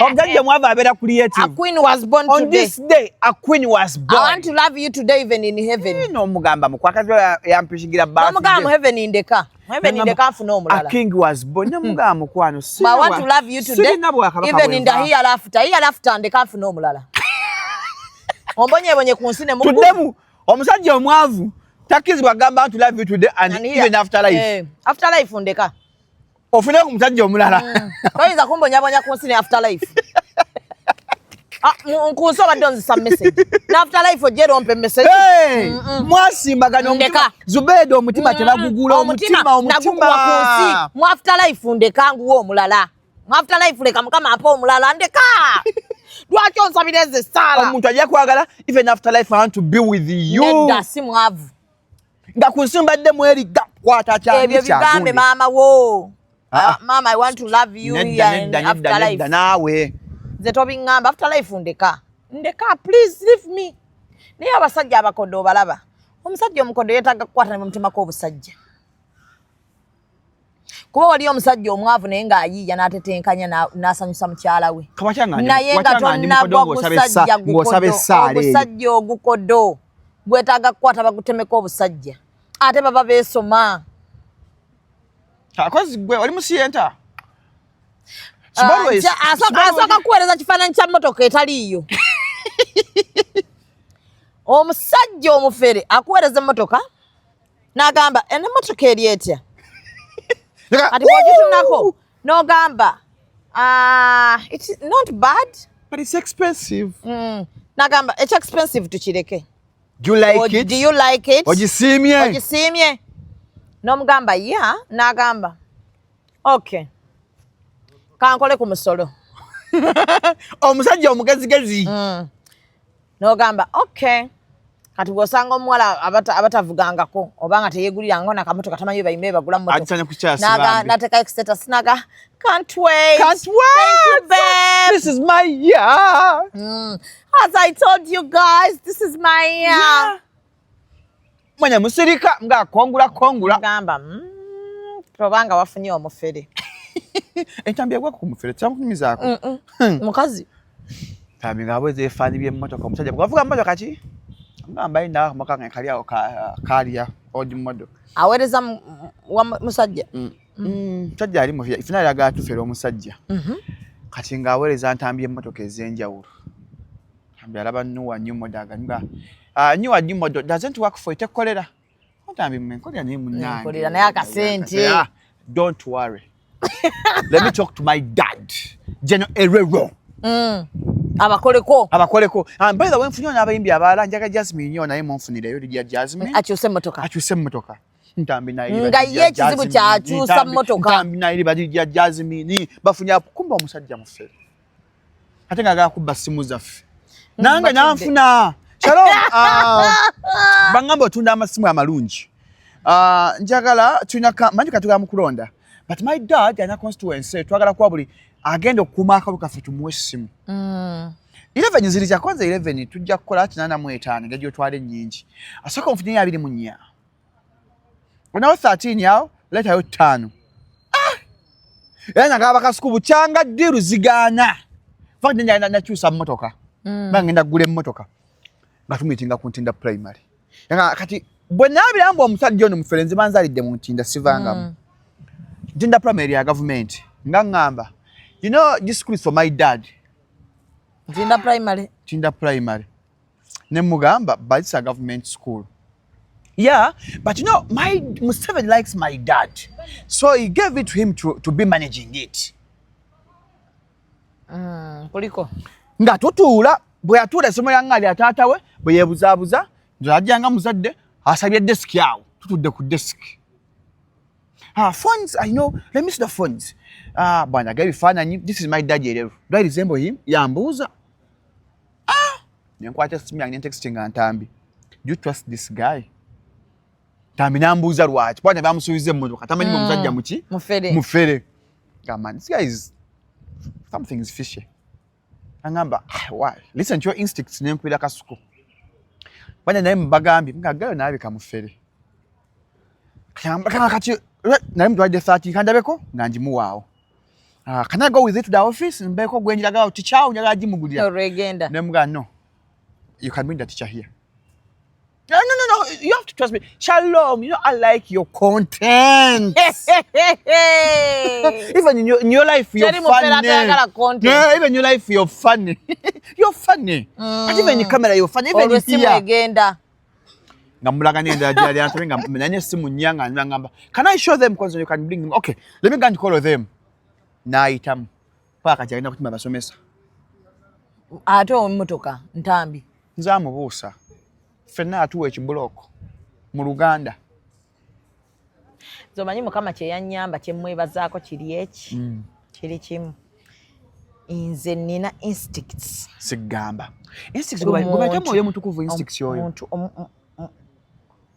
Omusajja mwavu abeera creative. A queen was born On today. this day a queen was I born. want to love you today, even in heaven. N'omugamba mukwakazi yampishigira. N'omugamba mu heaven ndeka. Mu heaven ndeka nfune A omulala. king was born. Nemugamba, mukwano, But I want to love you today, sirina bwakabaka even in the bwenva. hereafter. Hereafter ndeka nfune omulala. Ombonyebonye ku nsi ne muggulu. Tuddemu, omusajja omwavu takkirizibwa agamba nti love you today and And here- even after life. Eh, after life ndeka. Ofune ku musajja omulala. Toyinza kumbonyabonya ku nsi ne after life. Ah, ku nsi obadde onzisa message. Ne after life ojja era ompe message. Hey, mwasimbagana omutima. Ndeka. Zubeeda, omutima tebagugula, omutima. Nagukuwa ku nsi. Omutima. Mu after life ndeka nguwa omulala. Mu after life leka Mukama ampe omulala, ndeka. Lwaki onsabira ezo essaala? Omuntu ajja kwagala even after life, I want to be with you. Nedda, si mwavu. Nga ku nsi mbadde mweriga kwata kyange. Ebyo bigambe maama wo. Ah, ah. Mama, I want to love you Nedda, here in nedda, nedda, after life. nedda naawe. Nze tobiŋŋamba, after life ndeka, ndeka, please leave me. Naye abasajja abakodo obalaba, omusajja omukodo yeetaaga kukwata ne bamutemako obusajja, kuba waliyo omusajja omwavu naye ng'ayiiya n'atetenkanya n'asanyusa mukyala we. Naye nga tonnagwa gusajja ng'osaba gukodo. Essaala eyo. Ogusajja ogukodo gwetaaga kukwata bagutemeko obusajja, ate baba beesoma. Akozi gwe oli musiyenta. Ah, asooka kuweereza kifaananyi kya mmotoka etaliiyo. Omusajja omufere akuweereza emmotoka n'agamba, "Eno emmotoka eri etya?" Kati bw'ogitunako n'ogamba, "Ah, it's not bad." But it's expensive. N'agamba, "It's expensive, tukireke." Do you like it? Do you like it? Ogisiimye? Ogisiimye? N'omugamba, "Yeah." N'agamba, "Okay, kankole ku musolo." Omusajja omugezigezi. N'ogamba, "Okay." Kati bw'osanga omuwala abatavugangako oba nga teyeegulirangako nakamotoka, tamanyi bwe bayime bagula mmotoka. Agisanya ku kyasi. Naga Bambi. N'ateekayo status naga, "Can't wait. Can't wait. Thank you, babe." This is my year. "As I told you guys, this is my year." Yeah. Mwanya musirika ng'akongula kongula. Gamba, obanga wafunye omufere. Entambi yagwako ku mufere, kyamukunyumizaako. Mukazi. Tambi ng'abweza ebifaananyi by'emmotoka, omusajja bwavuga mmotoka ki? Ngamba ina maka nga kali awo kalya old model. Aweereza wa musajja. Musajja ali mu fina yagala tufera omusajja. Kati ng'aweereza ntambi emmotoka ez'enjawulo. Ntambi alaba nuwa new model agamba, ah, new new model doesn't work for tekolera. Ntambi mwenkolera naye munnange. Nkolera naye akasente. Ah, don't worry. Let me talk to my dad. General Erero. Abakoleko. Abakoleko. And by the way, nfunye n'abayimbi abalala, njaga Jasmine nnyo, naye munfunireyo Lydia Jasmine. Akyuse emmotoka. Akyuse emmotoka. Ntambi naye Nga ye ekizibu kyakyusa mmotoka. Ntambi naye ba Lydia Jasmine bafunye kumba omusajja mufere. Ate nga agala kubba simu zaffe. Nange nanfuna. Shalom. Bangamba otunda amasimu amalungi. Njagala tulina manyi katugala mu kulonda. But my dad alina constituency, twagala kuwa buli agenda okukuuma akalulu kaffe tumuwe essimu. 11 ziri kya kwanza 11 tujja kukola 85 ngeri gy'otwala ennyingi. Asooka onfunyeyo 24. Onawo 13 awo, leetayo 5. Ah! Era nagaba bakasuku bukyanga ddiiru zigaana. Fact njagala nakyusa mmotoka. Mba ngenda kugula emmotoka. Nga tumiitinga ku Ntinda Primary. Nga kati bwe naabira mbu omusajja ono mufere, nze banzaalidde mu Ntinda sivangamu. Ntinda Primary ya gavumenti. Nga ŋŋamba, you know, this school is for my dad. Ntinda Primary. Ntinda Primary. Ne mugamba, but it's a government school. Yeah, but you know, my Museveni likes my dad. So he gave it to him to be managing it. Kuliko. Nga tutuula, bwe yatuula essomo lya ŋŋaali ya taata we, bwe yeebuzaabuza, nze ajjanga muzadde, asabye desk awo, tutudde ku desk. Ah, phones, I know, let me see the phones. Ah, bwana aga ebifaananyi, this is my dad Erero. Do I resemble him? Yambuuza. Ah! Ne nkwata essimu yange ne ntextinga Ntambi. Do you trust this guy? Ntambi n'ambuuza lwaki. Bwana bamusuubiza emmotoka, tamanyi mm. omusajja muki? Mufere. Mufere. Gamba, this guy is, something is fishy. Angamba, ah, why? Listen to your instincts, ne nkubira Kasuku. Bwana naye mbagambye, nga gayo naabika mufere. Kamba kati naye mutwadde 30 kandabeko nga ngimuwaawo. Ah, can I go with it to the office? Mbeko gwe njagala teacher njagala gimugulira. Olwegenda. Ne mugamba, no. You can bring the teacher here. No, no, no, no. You have to trust me. Shalom, you know, I like your content. Even in your life, you're Teri mufere funny. atayagala content. Yeah, even in your life, you're funny. You're funny. But even in the camera, you're funny. Even Olwo essimu here. egenda. Nga mulaga n'endala gyali antabe nga nanye essimu nnya nga ngamba, can I show them, because you can bring them? Okay, let me go and call them. N'ayitamu paka kati agenda kutima abasomesa. Ate emmotoka Ntambi. Nze amubuusa, ffenna atuwa ekibuloko mu Luganda. Nze omanyi Mukama kye yannyamba kye mmwebazaako kiri eki, kiri kimu, nze nina instincts. Sigamba instincts. Ku muntu. Gwe mwoyo mutukuvu instincts oyo.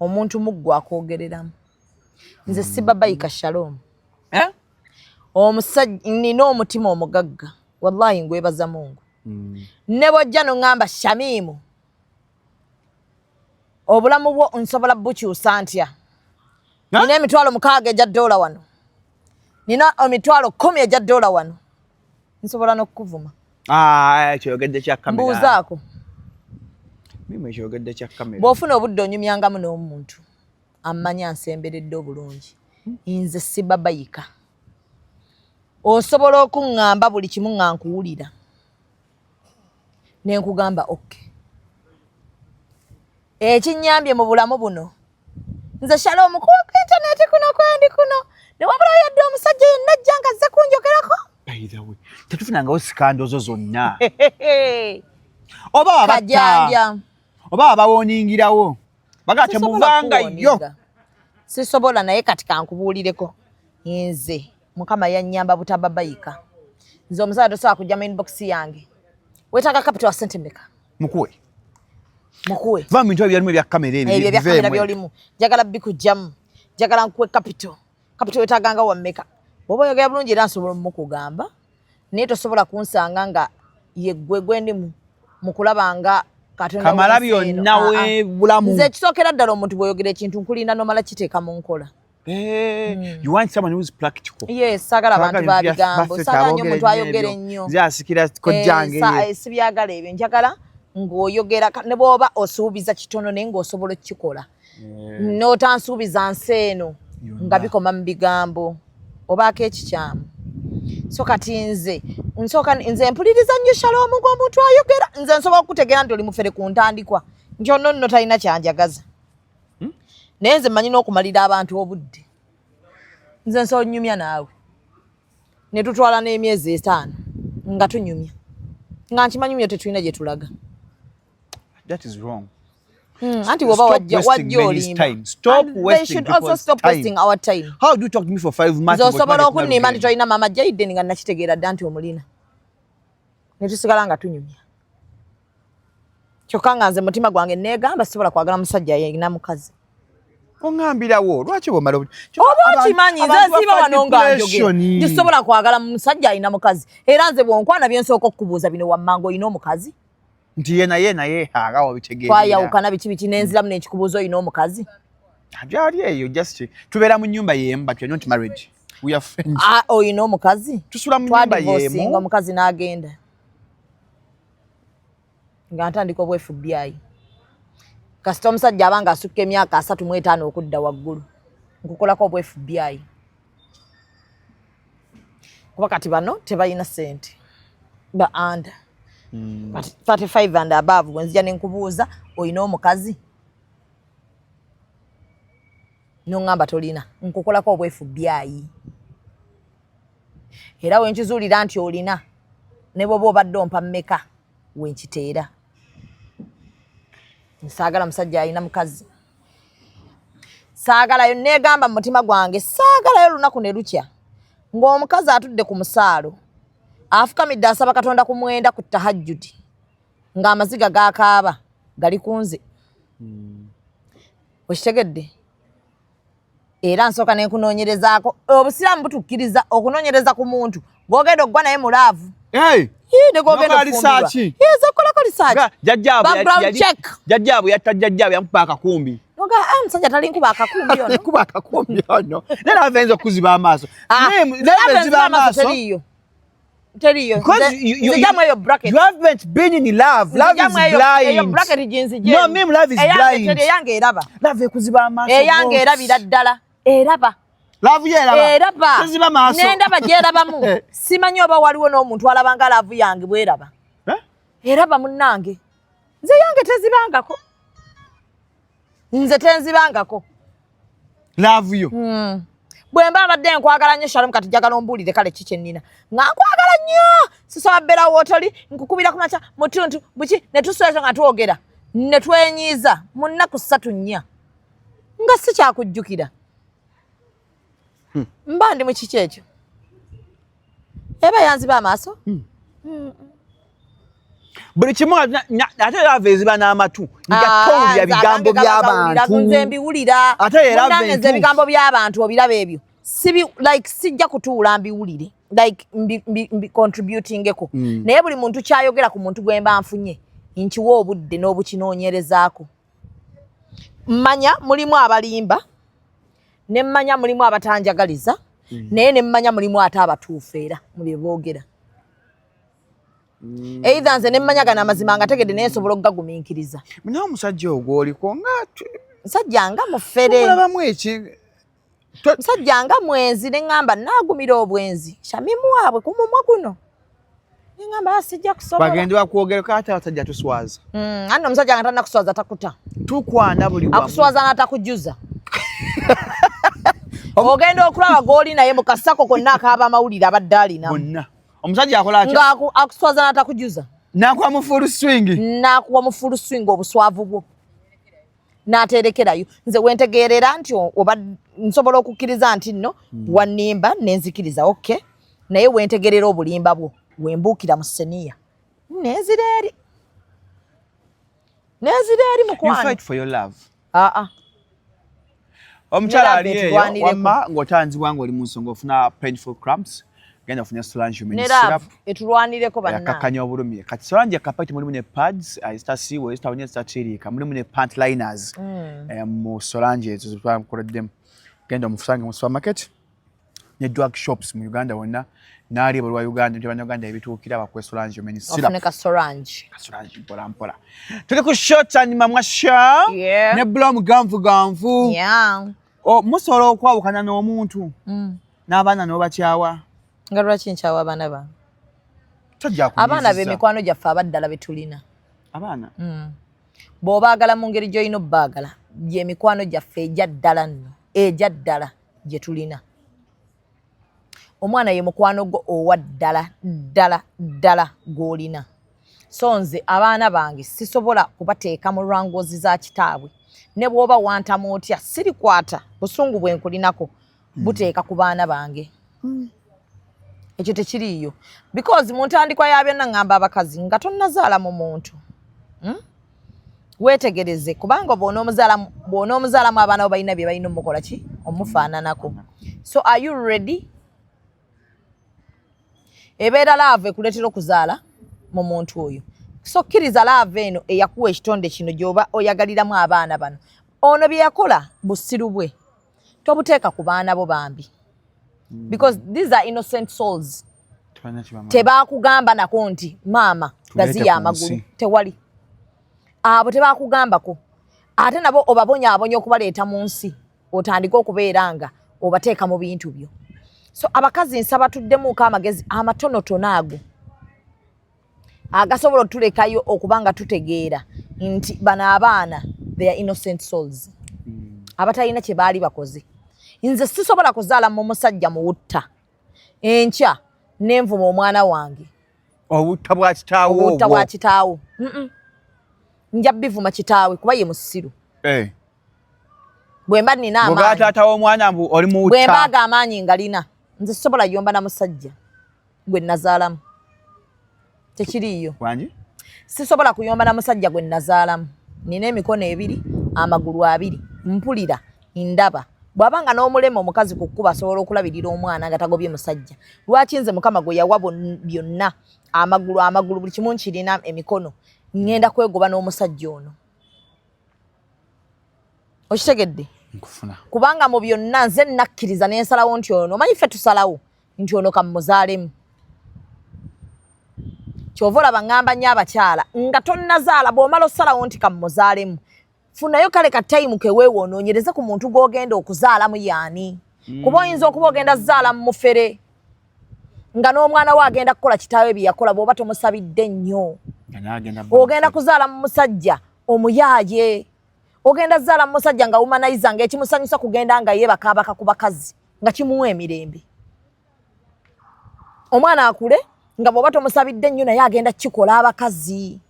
Omuntu muggwa akwogereramu, nze sibabayika, Shalom. Eh? Omusajja nina omutima omugagga, wallahi ngwebaza Mungu. Ne bwojja noŋŋamba, "Shamimu, obulamu bwo nsobola bukyusa ntya?" Nina 60,000 egya dola wano, nina 100,000 egya dola wano, nsobola n'okukuvuma. Ah, ekyogedde kya kamera. Mbuuzaako. Mimi ekyogedde kya kamera. Bw'ofuna obudde onyumyangamu n'omuntu amanya nsemberedde obulungi, nze sibabayika. Osobola okuŋŋamba buli kimu nga nkuwulira ne nkugamba okay. Ekinnyambye mu bulamu buno, nze Shalom, ku intaneti kuno kwendi kuno ne wabulawo yadde omusajja yenna ajja nga azze kunjogerako. By the way, tetufunangawo scandal zo zonna oba wabatta? Kajanja. Oba wabawoningirawo baga Sisobola temuvangayo? kuwoninga. Sisobola, naye kati kankubuulireko, nze Mukama yannyamba butababayika. Nze omusajja tosobola kujja mu inbox yange, "Weetaaga capital wa sente meka?" Mukuwe. Mukuwe. Va mu bintu ebyalimu ebya kamera ebyo. Ebyo ebya kamera biveemu. Byolimu njagala bikugjamu, njagala nkuwe capital. Capital wetaaganga wa mmeka? Bw'oba oyogera bulungi era nsobola omukugamba, naye tosobola kunsanga nga yeggwe gwendimu mu kulaba nga Katonda Kamala w'ensi eno. byonna Ah, ah. webulamu. Nze ekisookera ddala, omuntu bw'oyogera ekintu nkulinda nomala kiteeka mu nkola. Eh, you want someone who's practical. Yes, saagala abantu Saagala ba bigambo, saagala nnyo omuntu ayogera ennyo. Nze asikira kojjange. Eh, sibyagala ebyo, njagala Ng'oyogera ne bw'oba osuubiza kitono naye ng'osobola okukikola, n'otansuubiza nsi eno nga bikoma mu bigambo, obaako ekikyamu. So kati nze nsooka, nze mpuliriza nnyo, Shalom, ng'omuntu ayogera. Nze nsobola okutegeera nti oli mufere ku ntandikwa, nti ono nno talina kyanjagaza. Naye nze mmanyi n'okumalira abantu obudde. Nze nsobola nnyumya naawe ne tutwala n'emyezi 5 nga tunyumya, nga nkimanyi myo tetulina gye tulaga. That is wrong. Anti woba wajja wajja olimba. Stop. They should also stop wasting our time. How do you talk to me for 5 months? Nze osobola okunnimba nti tolina maama Jaiden nga nakitegeera dda nti omulina, ne tusigala nga tunyumya, kyokka nga nze mutima gwange neegamba sisobola kwagala musajja yena mukazi. Oŋŋambirawo lwaki bwomala? Oba okimanyi, nze nsiiba wano nga njogera, ntisobola kwagala musajja alina mukazi. Era nze bwonkwana, byensooka okukubuuza bino wammanga: olina omukazi? Nti ye naye naye aga wabitegeera. Twayawukana biki biki, nenziramu nenkikubuuza, olina omukazi? Gyali eyo, just tubeera mu nyumba yemu, but we are not married, we are friends. Ah, olina omukazi? Tusula mu nyumba yemu. Omukazi n'agenda nga ntandika obwa FBI. Kasita omusajja abanga asukka emyaka 35 okudda waggulu, nkukolako obwa FBI, kuba kati bano tebalina sente, ba under 35 and above. Bwenzija nenkubuuza olina omukazi, noŋŋamba tolina, nkukolako obwa FBI. Era wenkizuulira nti olina, ne bwoba obadde ompa mmeka, wenkiteera. Nsaagala musajja alina mukazi, saagalayo. Neegamba mu mutima gwange, saagalayo lunaku ne lukya ng'omukazi atudde ku musaalo, afukamidde, asaba Katonda ku 9 ku tahajjudi, ng'amaziga gakaaba gali ku nze. Okitegedde? Era nsooka nenkunoonyerezaako. Obusiraamu butukkiriza okunoonyereza ku muntu gwogenda okugwa naye mu love negogenda okukolako research. Jjajjaabwe yatta jjajjaabwe, yamukuba akakumbi. Ah, omusajja tali nkuba akakumbi ono. Kuba akakumbi ono, naye love eyinza okukuziba amaaso. Ah, Love amaaso teriiyo, teriiyo. Nzijamu eyo bracket. You haven't been in love. Love is blind. Eyo bracket ginzije. No, me, love is blind. Eyange eraba. Love ekuziba amaaso. Eyange erabira ddala, eraba. Love ye eraba. Eraba. Teziba maaso. Nendaba gyerabamu. Simanyi oba waliwo n'omuntu alaba nga love yange bweraba. Eraba munnange. Nze yange tezibangako, nze tenzibangako. Love yo. Bwe mba mbadde nkwagala nnyo, Shalom, kati njagala ombuulire kale ki kyennina nga nkwagala nnyo, sisobola bbeera wootoli, nkukubira ku makya, mutuntu buki, ne tusula nga twogera ne twenyiiza mu nnaku 3, 4 nga si kyakujjukira. Mba ndi mu kiki ekyo? Eba yanziba amaaso. Buli kimu, ate love eziba n'amatu nga Ah, towulira nze bigambo agange gaba by'abantu. gawulira, nze mbiwulira. Ate era Munnange, nze entuufu. ebigambo by'abantu obiraba ebyo, sibi like sijja kutuula mbiwulire, like mbi contributingeko. Naye buli muntu kyayogera ku muntu gwe mba nfunye, nkiwa obudde n'obukinoonyerezaako. Mmanya mulimu abalimba, ne mmanya mulimu abatanjagaliza, naye ne mmanya mulimu ate abatuufu era mu bye boogera. Either nze ne mmanya gano amazima nga tegedde, naye nsobola okugagumiikiriza. Naye omusajja ogwo oliko nga Musajja nga mufere. Mulabamu eki? Musajja nga mwenzi, ne ŋŋamba naagumira obwenzi Shamimu waabwe ku mumwa guno, ne ŋŋamba, "Ah, sijja kusobola." Bagende bakwogereko, ate abasajja tuswaza. Anno omusajja nga tannakuswaza takuta. Tukwana buli wamu. Akuswaza n'atakujuza. Ogenda okulaba gw'oli naye mu kasako konna akaaba amawulire abadde alinamu. Bonna omusajja akola atya? Nga akuswaza n'atakujuza. Nakuwa mu full swing. N'akuwa mu full swing obuswavu bwo n'aterekerayo. Nze wentegeerera nti oba nsobola okukkiriza nti nno wannimba, nenzikiriza, okay, naye wentegeerera obulimba bwo, wembuukira mu seniya, nenzira eri, nenzira eri. You Mukwano. fight for your love. Aa. Omukyala Ne ali love eyo etulwanireko. wamma ng'otanzibwa ng'oli mu nsonga, ofuna painful cramps, genda ofune Solange Ne Human love syrup. Etulwanireko bannange. Yakakkanya obulumi. Kati Solange akapakiti mulimu ne pads ezitasiiwa, ezitawunya, ezitatiiriika, mulimu ne pant liners. Mu Solange ezo zetwakoleddemu, genda omusange mu supermarket. Ne drug shops mu Uganda wonna n'ali ebweru wa Uganda nti Bannayuganda ebituukira bakuwe Solange Omeni syrup. Ofune ka Solange. Ka Solange mpola mpola. Tuli ku short and mamwa sha ne Blom ganvu ganvu. Oh, musobola okwawukana n'omuntu n'abaana n'obakyawa. Nga lwaki nkyawa abaana bange? Tojja kunyiziza. Abaana be mikwano gyaffe abaddala be tulina. Abaana? Bw'obaagala mu ngeri gy'olina obbaagala, gye mikwano gyaffe egya ddala nno, egya ddala gye tulina. Omwana ye mukwano gwo owa ddala ddala ddala gw'olina. So nze abaana bange sisobola kubateeka mu lwangozi za kitaabwe. Ne bw'oba wantamu otya sirikwata busungu bwe nkulinako buteeka ku baana bange. Ekyo tekiriiyo. Because mu ntandikwa ya byonna ŋŋamba abakazi nga tonnazaala mu muntu. Weetegereze kubanga bw'onoomuzaalamu abaana bo balina bye balina omukola ki? Omufaananako. So are you ready? Ebeera love ekuleetera okuzaala mu muntu oyo. So kkiriza love eno eyakuwa ekitonde kino gy'oba oyagaliramu abaana bano. Ono bye yakola busiru bwe. Tobuteeka ku baana bo bambi. Because these are innocent souls. Tebaakugamba nako nti maama gaziya amagulu. Tewali. Abo tebaakugambako. Ate nabo obabonyaabonya okubaleeta mu nsi otandike okubeera nga obateeka mu bintu byo. So abakazi nsaba tuddemuuko amagezi amatonotono ago agasobola otulekayo okuba nga tutegeera nti bano abaana they are innocent souls. Abatalina kye baali bakoze. Nze sisobola kuzaala mu musajja muwutta enkya nenvuma omwana wange. Obutta bwa kitaawo obwo. Obutta bwa kitaawo. Nja bivuma kitaawe kuba ye musiru. Bwe mba nina amaanyi. Bwe taata w'omwana mbu oli muwutta. Bwe mba aga amaanyi nga lina. Nze sisobola yomba na musajja gwe nazaalamu. Tekiriiyo. Wangi? Sisobola kuyomba na musajja gwe nazaalamu. Nina emikono ebiri, amagulu abiri, mpulira, ndaba. Bw'aba nga n'omulema omukazi ku kkubo asobola okulabirira omwana nga tagobye musajja. Lwaki nze Mukama gwe yawa byonna, amagulu, amagulu, buli kimu nkirina, emikono, ŋŋenda kwegoba n'omusajja ono. Okitegedde? Nkufuna. Kubanga mu byonna nze nnakkiriza ne nsalawo nti ono, omanyi ffe tusalawo nti ono kammuzaalemu. Ky'ova olaba ŋŋamba nnyo abakyala nga tonnazaala bw'omala osalawo nti kammuzaalemu, funayo kale ka time ke weewa onoonyereze ku muntu gw'ogenda okuzaalamu y'ani. Kuba oyinza okuba ogenda zaala mu mufere nga n'omwana we agenda kukola kitaawe bye yakola bw'oba tomusabidde nnyo. Ogenda kuzaala mu musajja omuyaaye. Ogenda zaala mu musajja nga womanizer ng'ekimusanyusa kugenda nga yeebakaabaka ku bakazi nga kimuwa emirembe. Omwana akule nga bw'oba tomusabidde nnyo naye agenda kukikola abakazi.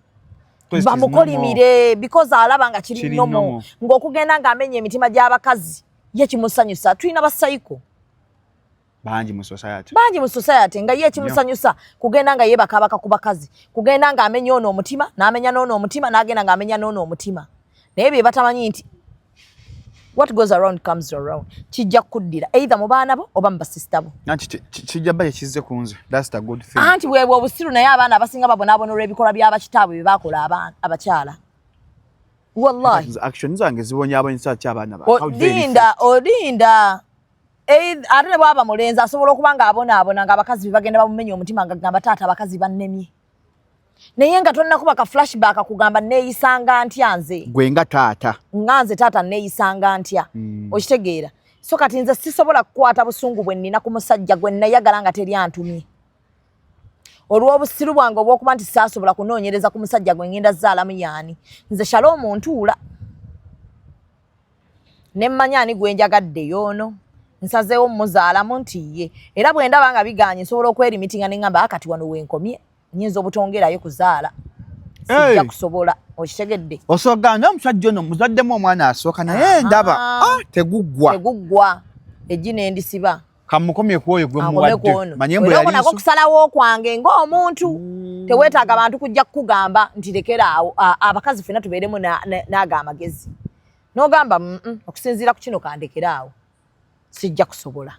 Bamukolimire because alaba nga kiri normal. Ng'okugenda ng'amenya emitima gy'abakazi ye kimusanyusa. Tulina ba psycho. Bangi mu society. Bangi mu society nga ye kimusanyusa kugenda nga yeebakaabaka ku bakazi, kugenda ng'amenya ono omutima, n'amenya n'ono omutima, n'agenda ng'amenya n'ono omutima. Naye bye batamanyi nti what goes around comes around. Kijja kukuddira either mu baana bo oba mu basista bo. Anti kijja bba kizze ku nze. That's the good thing. Anti bwebwe obusiru naye abaana abasinga babonaabona olw'ebikolwa by'abakitaabwe bye bakola abakyala. Wallahi. Action zange zibonyaabonyesa ki abaana ba? Olinda, olinda. Ate ne bw'aba mulenzi asobola okuba ng'abonaabona ng'abakazi be bagenda bamumenya omutima ng'agamba taata abakazi bannemye. Naye nga tonnakuba ka flashback kugamba neeyisanga ntya nze. Gwe nga taata. Nga nze taata neeyisanga ntya. Okitegeera. So kati nze sisobola kukwata busungu bwe nnina ku musajja gwe nnayagala nga teri antumye. Olw'obusiru bwange obw'okuba nti saasobola kunoonyereza ku musajja gwe ngenda zaalamu y'ani. Nze Shalom ntuula. Ne mmanya ani gwe njagadde y'ono. Nsazeewo mmuzaalamu nti ye. Era bwe ndaba nga bigaanye nsobola okwerimitinga ne ŋŋamba kati wano we nkomye. Nnyinza obutongerayo kuzaala. Sijja kusobola. Okitegedde? Osoga omusajja ono muzaddemu omwana asooka naye ndaba teguggwa. Teguggwa. Eggi ne ndisiba. Kamukomye ku oyo gwe muwadde. Manye mbu yali nako kusalawo kwange ng'omuntu. Teweetaaga bantu kujja kukugamba nti lekera awo abakazi ffenna tubeeremu n'ago amagezi. N'ogamba okusinziira ku kino kandekere awo. Sijja kusobola.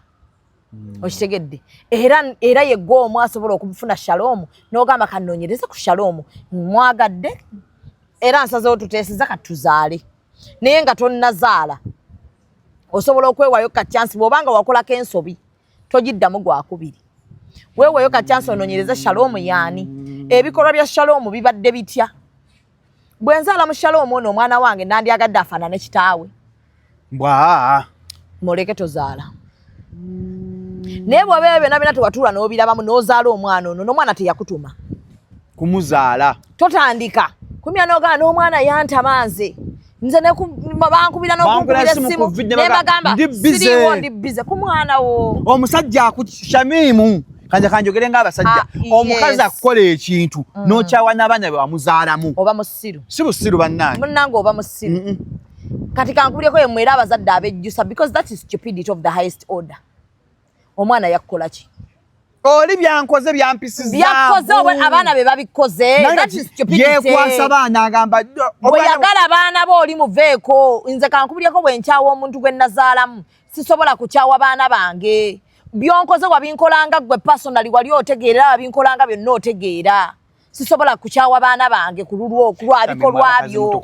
Okitegedde? Era ye ggwe omu asobola okufuna Shalom n'ogamba kannoonyereze ku Shalom. Mwagadde era nsazeewo tuteeseza kati tuzaale. Naye nga tonnazaala osobola okwewaayo ka chance bw'oba nga wakolako ensobi. Togiddamu gwakubiri. Weeweeyo ka chance onoonyereze Shalom yaani. Ebikolwa bya Shalom bibadde bitya? Bwe nzaala mu Shalom ono omwana wange nandyagadde afaanane kitaawe. Mbwa. Muleke tozaala. Naye bw'oba ebyo byonna byonna tewatuula n'obirabamu n'ozaala omwana ono, n'omwana teyakutuma. Kumuzaala. Totandika kumya n'ogamba n'omwana yantama nze. Nze ne bankubira n'okunkubira essimu ne bagamba siriiwo ndi bize ku mwana wo. Omusajja aku Shamimu kanja kanjogere ng'abasajja ah, omukazi akukola ekintu n'okyawa n'abaana be wamuzaalamu. Oba musiru. Si busiru bannange. Munnange oba musiru. Kati kankubireko ye mwera abazadde abejjusa because that is stupidity of the highest order. Omwana yakukola ki? Oli byankoze byampisizaamu. Byakoze abaana be babikoze. That is stupidity. Yeekwasa baana agamba. Bwe yagala abaana bo oli muveeko. Nze kankubireko bwe nkyawa omuntu gwe nazaalamu. Sisobola kukyawa baana bange. Byonkoze wabinkolanga ggwe personally wali otegeera wabinkolanga byonna otegeera. Sisobola kukyawa baana bange ku lulwo ku lwa bikolwa byo.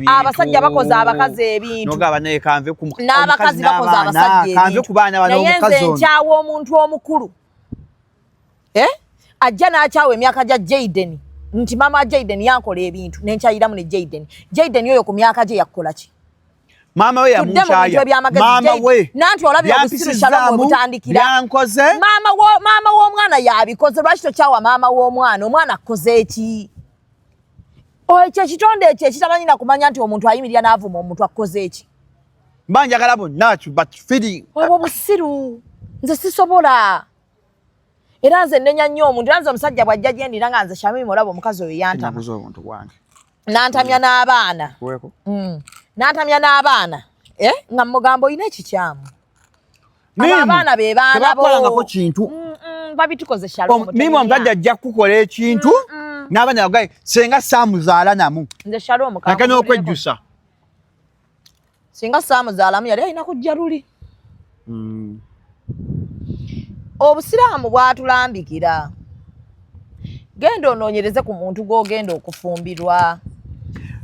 Abasajja bakoze abakazi ebintu. N'abakazi bakoze abasajja ebintu. Naye nze nkyawa omuntu omukulu. Eh? Ajja n'akyawa emyaka gya Jayden nti maama wa Jayden yankola ebintu nenkyayiramu ne Jayden. Jayden oyo ku myaka gye yakukola ki? Maama we yamukyaya. Maama we. Nanti olabye obusiru Shalom we butandikira. Byankoze. Maama w'omwana yabikoze lwaki tokyawa maama w'omwana? Omwana akoze eki? Ekyo ekitonde ekyo ekitamanyi na kumanya nti omuntu ayimirira n'avuma omuntu akoze eki? Mba njagala bonna but feeling. Obwo busiru. Nze sisobola. Era nze nnenya nnyo omuntu. Era nze omusajja bw'ajja gye ndira nga nze Shamim olaba omukazi oyo yantama. Nantamya n'abaana. Nantamya n'abaana. Eh? Nga mugamba olina ekikyamu. Abaana be baana bo. Tebakolangako kintu. Babitukoze Shalom. Mimi omusajja ajja kukukola ekintu n'abaana bagaye senga saamuzaala namu. Nze Shalom Ate n'okwejjusa. Singa saamuzaalamu yali alina kujja luli. Obusiraamu bwatulambikira. Genda onoonyereze ku muntu gw'ogenda okufumbirwa.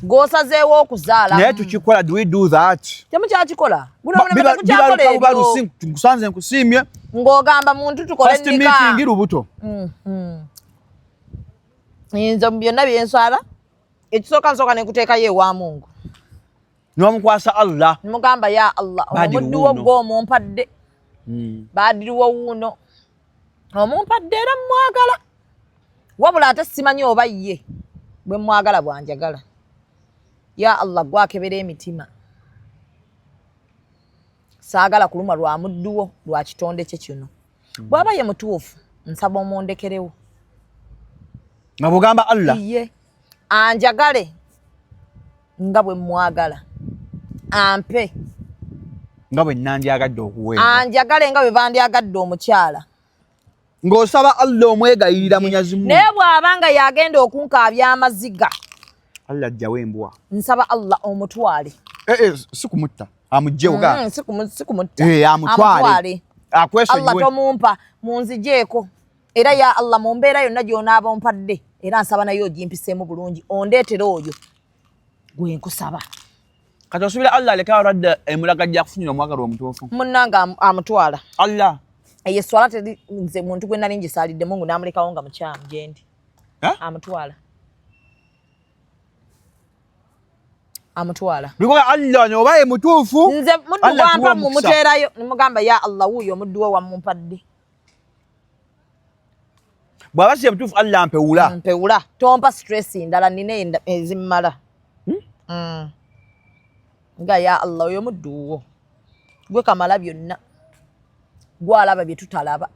Gw'osazeewo okuzaala. Naye tukikola, do we do that? Temukyakikola. Guno omulembe temukyakola ebyo. Nkusanze nkusiimye. Ng'ogamba muntu tukole nika. First meeting lubuto. Nze mu byonna bye nswala, ekisooka nsooka ne nkuteekayo ewa Mungu. N'omukwasa Allah. Mugamba ya Allah, omuddu wo gw'omumpadde. Baadiriwo wuuno. Omumpadde era mmwagala. Wabula ate simanyi oba ye bwe mmwagala bw'anjagala. Ya Allah gwakebera emitima. Saagala kulumwa lwa muddu wo lwa kitonde kye kino. Bw'aba ye mutuufu nsaba omundekerewo. Nga bw'ogamba Allah. Ye anjagale nga bwe mmwagala. Ampe nga bwe nandyagadde okuweebwa. Anjagale nga bwe bandyagadde omukyala. Ng'osaba Allah omwegayirira Mwenyezi Mungu. Naye bw'aba nga y'agenda okunkaabya amaziga. Allah ajjawo embwa. Nsaba Allah omutwale. Si kumutta. Amuggyewo ga. Si kumutta. Amutwale. Akwesonyiwe. Allah tomumpa munzigyeko. Era ya Allah mu mbeera yonna gy'onaaba ompadde era nsaba naye ogimpiseemu bulungi ondeetere oyo gwe nkusaba. Kati osuubira Allah aleke abalwadde emulaga ajja kufunira omwagalwa omutuufu? Munnange amutwala. Allah. Eyo esswala teri nze muntu gwe nali ngisaalidde Mungu n'amulekawo nga mukyamu gye ndi. Amutwala. Amutwala. Bikola Allah oba ye mutuufu. Nze muddu wampa mumuteerayo ne mugamba ya Allah wuuyo omuddu we wamumpadde. Bw'aba si ye mutuufu Allah mpewula. Mpewula. Tompa stress ndala nina ezimmala. Nga ya Allah oyo muddu wo. Gwe kamala byonna. Gw'alaba bye tutalaba.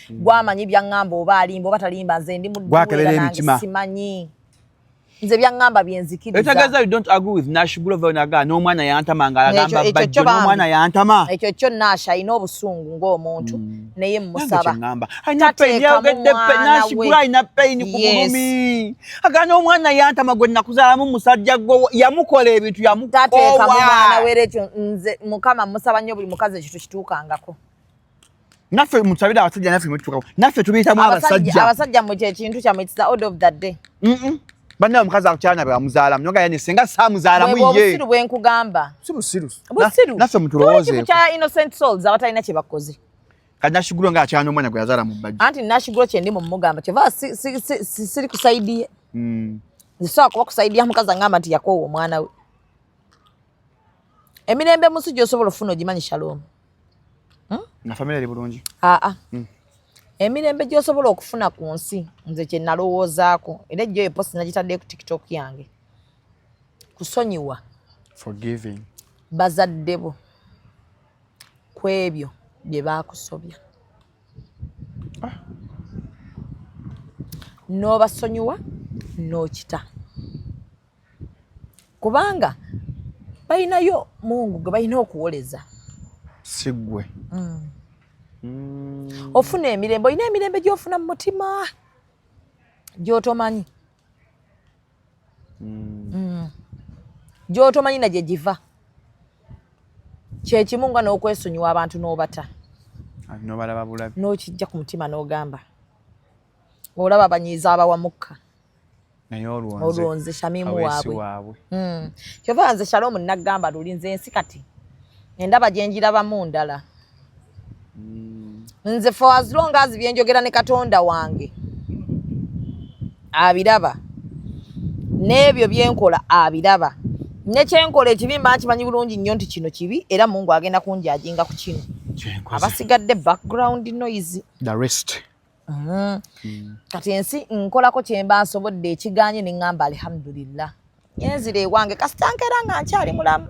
Gw'amanyi by'aŋŋamba oba alimba oba talimba nze ndi muddu Gwakebera emitima. Simanyi. Nze by'aŋŋamba bye nzikiriza. Ekitegeeza you don't agree with Nash Glover naga n'omwana yantama ng'alagamba bajjo n'omwana yantama. Ekyo kyo Nash alina obusungu ng'omuntu naye mmusaba. Alina pain yayogedde Nash Glover alina pain ku bulumi. Agamba n'omwana yantama gwe nakuzaalamu musajja gwe yamukola ebintu yamukoowa. Tateekamu mwana we ekyo nze Mukama mmusaba nnyo buli mukazi ekyo tekituukangako. Naffe musabire abasajja naffe mutuukako. Naffe tubiyitamu abasajja. Abasajja mmwe kye kintu kyammwe, it's the order of the day. Bannaye omukazi akukyala bwe bamuzaalamu noga yani singa saamuzaalamu ye. Obusiru bwe nkugamba. Si busiru. Busiru. Naffe mutulowoozeeko. Tuli kukyaya innocent souls abatalina kye bakoze. Kati Nashiguro nga akyana omwana gwe yazaala mu bbajjo. Anti Nashiguro kyendi mu mugamba kyova siri ku side ye. Nze sobola kuba ku side ya mukazi angamba nti yakoowa omwana we. Emirembe mu nsi gy'osobola okufuna ogimanyi, Shalom? Nga family eri bulungi. Aa. Emirembe gy'osobola okufuna ku nsi, nze kye nalowoozaako, era ejjo eyo post nagitadde ku TikTok yange, kusonyiwa Forgiving. bazadde bo ku ebyo bye baakusobya, n'obasonyiwa n'okita, kubanga balinayo Mungu gwe balina okuwoleza. Si ggwe. Ofuna emirembe, olina emirembe gy'ofuna mu mutima gy'otomanyi, gy'otomanyi na gye giva. Kyekimu nga n'okwesonyiwa abantu n'obata. Ati n'obalaba bulabi. N'okijja ku mutima n'ogamba olaba banyiiza abawamukka. Naye olwo nze olwo nze Shamimu Kaweesi waabwe. Waabwe. Kyova nze Shalomu naggamba luli, nze ensi kati endaba gye njirabamu ndala. Nze for as long as byenjogera ne Katonda wange abiraba, n'ebyo byenkola abiraba, ne kyenkola ekibi mba nkimanyi bulungi nnyo nti kino kibi, era Mungu agenda kunjajinga ku kino. Kyenkoze. Abasigadde background noise. The rest. Kati ensi nkolako kyemba nsobodde, ekiganye ne ŋŋamba alhamdulillah, nyenzira ewange kasita nkeera nga nkyali mulamu.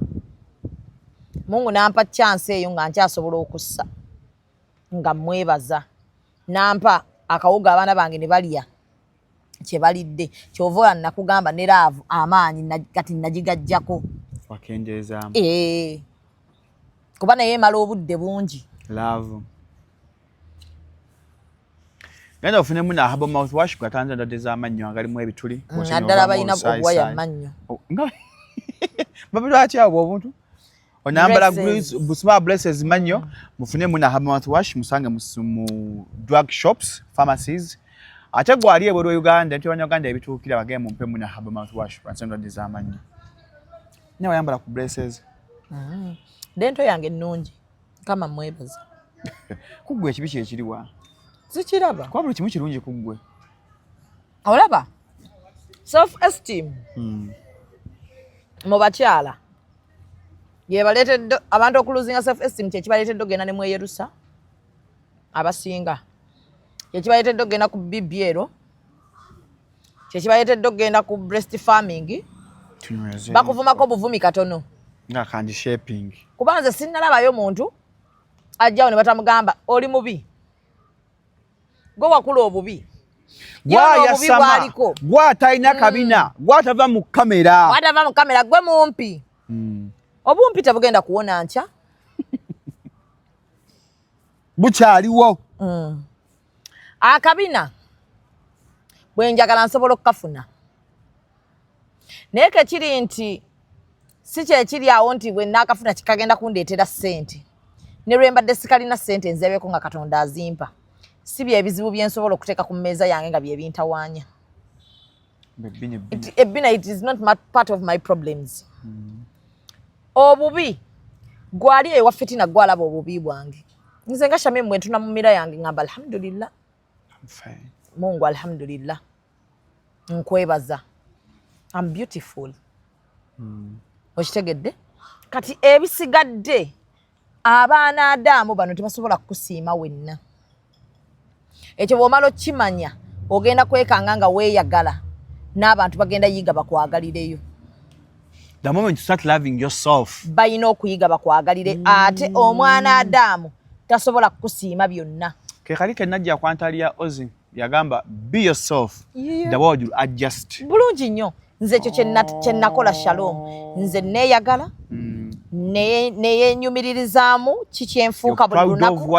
Mungu nampa chance eyo nga nkyasobola okussa, nga mwebaza, nampa akawogo abaana bange ne balya kye balidde. Kyova ola nakugamba ne love amaanyi kati nagigajjako. Wakendeezaamu. Eh. Kuba naye emala obudde bungi. Love. Genda ofunemu na herbal mouthwash gwatanze endwadde z'amannyo agalimu ebituli. Naddala balina obuwaya mannyo. Oh, babirwaki abo obuntu onambala Braces. Busima braces mannyo. Mufunemu na herbal mouthwash, musange mu drug shops, pharmacies. Ate gwali ebweru wa Uganda, nti Abanyarwanda ebituukira bagende mumpemu na herbal mouthwash lwansi endwadde z'amannyo. Naye wayambala ku braces. Dental yange ennungi, kama mwebaza. Kuggwe ekibi kyekiriwa? Zikiraba. Kuba buli kimu kirungi kuggwe. Olaba self esteem mu bakyala yebaleetedde abantu okuluzinga self esteem. Kyekibaleetedde ogenda ne mweyerusa abasinga, kyekibaleetedde okugenda ku BBL, kyekibaleetedde okugenda ku breast farming. Tunyweze. Bakuvumako obuvumi katono. Nga kandi shaping. Kuba nze sinnalabayo muntu ajjawo ne batamugamba oli mubi, gwe wakula obubi. Ye ono obubi Gwayasama. bwaliko. Gwatalina kabina, gwatava mu kamera. Watava mu kamera, gwe mumpi. Obumpi tebugenda kuwona nkya. Bukyaliwo. Akabina bwe njagala nsobola okukafuna, naye kekiri nti si kyekiri awo nti bwe naakafuna kikagenda kundeetera ssente. Ne lwe mbadde sikalina ssente nzebeko nga Katonda azimpa, si byebizibu bye nsobola okuteeka ku mmeeza yange nga byebintawaanya. Ebbina, it is not part of my problems. Obubi gwali ewa fitina, gwalaba obubi bwange. Nze nga Shamim bwe ntuna mu mirror yange ngamba alhamdulillah, Mungu alhamdulillah, nkwebaza, am beautiful. Okitegedde? Kati ebisigadde, abaana Adaamu bano tebasobola kukusiima wenna. Ekyo bw'omala okukimanya, ogenda kwekanga nga weeyagala n'abantu bagenda yiga bakwagalireyo. The moment you start loving yourself. Balina okuyiga bakwagalire. Ate omwana Adaamu tasobola kukusiima byonna. Ke kali ke najja kwantalia Ozi yagamba, "Be yourself." Yeah. The world will adjust. Bulungi nnyo. Nze ekyo kye nakola, Shalom, nze neeyagala, neyenyumiririzaamu kikyenfuuka buli lunaku.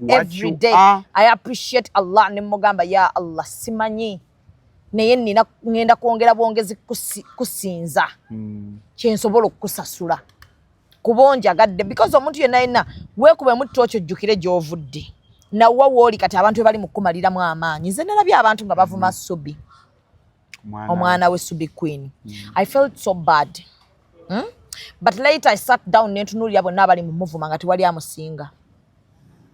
Every day I appreciate Allah, nemugamba, "Ya Allah, simanyi, naye nina ngenda kwongera bwongezi kusinza kyensobola okukusasula kuba onjagadde." Because omuntu yenna yenna weekubemu ttooki, ojjukire gy'ovudde nawa wooli kati. Abantu bali mu kukumaliramu amaanyi. Nze nalabye abantu nga bavuma Subi, omwana we Subi Queen. I felt so bad, But later I sat down nentunuulira bonna abali mu muvuma nga tewali amusinga.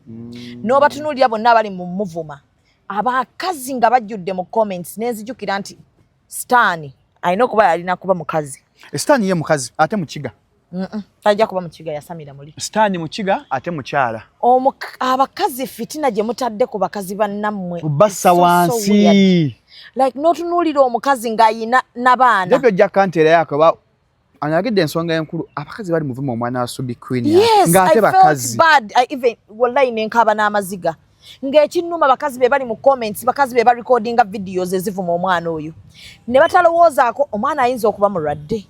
N'obatunuulira bonna abali mu muvuma, abakazi nga bajjudde mu comments, nenzijukira nti Sitaani alina okuba yalina kuba mukazi. Sitaani ye mukazi ate mukiga. Tajja kuba mukiga, yasamira muli. Sitaani mukiga ate mukyala. Abakazi fitina gye mutadde ku bakazi bannammwe. Bassa wansi. Like n'otunuulira omukazi ng'ayina n'abaana. Ebyo ojja kanteera yako ba anayogedde ensonga enkulu, abakazi bali muvuma omwana wa Subi Queen. Yes, ng'ate bakazi. Bad. I even wallahi nenkaaba n'amaziga ng'ekinnuma, bakazi be bali mu comments, bakazi be barecordinga videos ezivuma omwana oyo ne batalowoozaako omwana ayinza okuba mulwadde,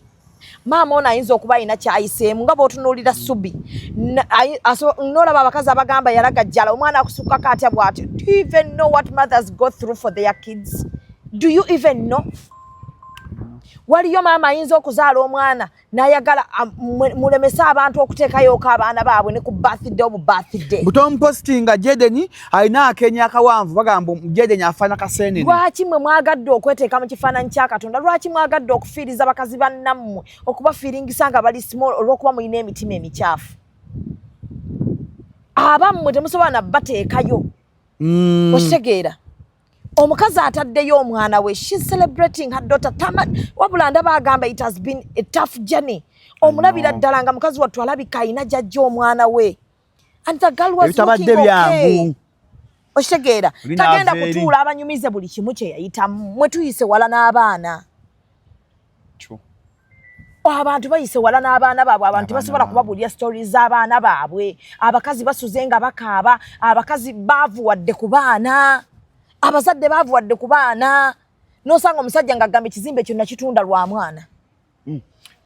maama ono ayinza okuba alina kyayiseemu. Nga bw'otunuulira Subi, n'olaba abakazi abagamba yalagajjala omwana akusukkako atya bw'atyo. Do you even know what mothers go through for their kids? Do you even know? Waliyo maama ayinza okuzaala omwana n'ayagala mulemese abantu okuteekayoko abaana baabwe ne ku birthday obu birthday. Butompostinga Jeden alina akenya akawanvu, bagamba Jeden afaana kasenene. Lwaki mwe mwagadde okweteeka mu kifaananyi kya Katonda? Lwaki mwagadde okufiiriza bakazi bannammwe, okubafiiringisa nga bali small, olw'okuba mulina emitima emikyafu? Abammwe temusobola nabateekayo. Okitegeera, omukazi ataddeyo omwana we, she's celebrating her daughter Tama. Wabula ndaba agamba it has been a tough journey. Omulabira ddala nga mukazi wattu alabika alina jajja omwana we, and the girl was looking okay. Okitegeera, tagenda kutuula abanyumize buli kimu kye yayitamu. Mwe tuyise wala n'abaana, abantu bayise wala n'abaana baabwe, abantu tebasobola kubabuulira stories z'abaana baabwe. Abakazi basuze nga bakaaba, abakazi baavuwadde ku baana, abazadde baavuwadde ku baana. Nosanga omusajja ng'agamba ekizimbe ekyo nakitunda lwa mwana.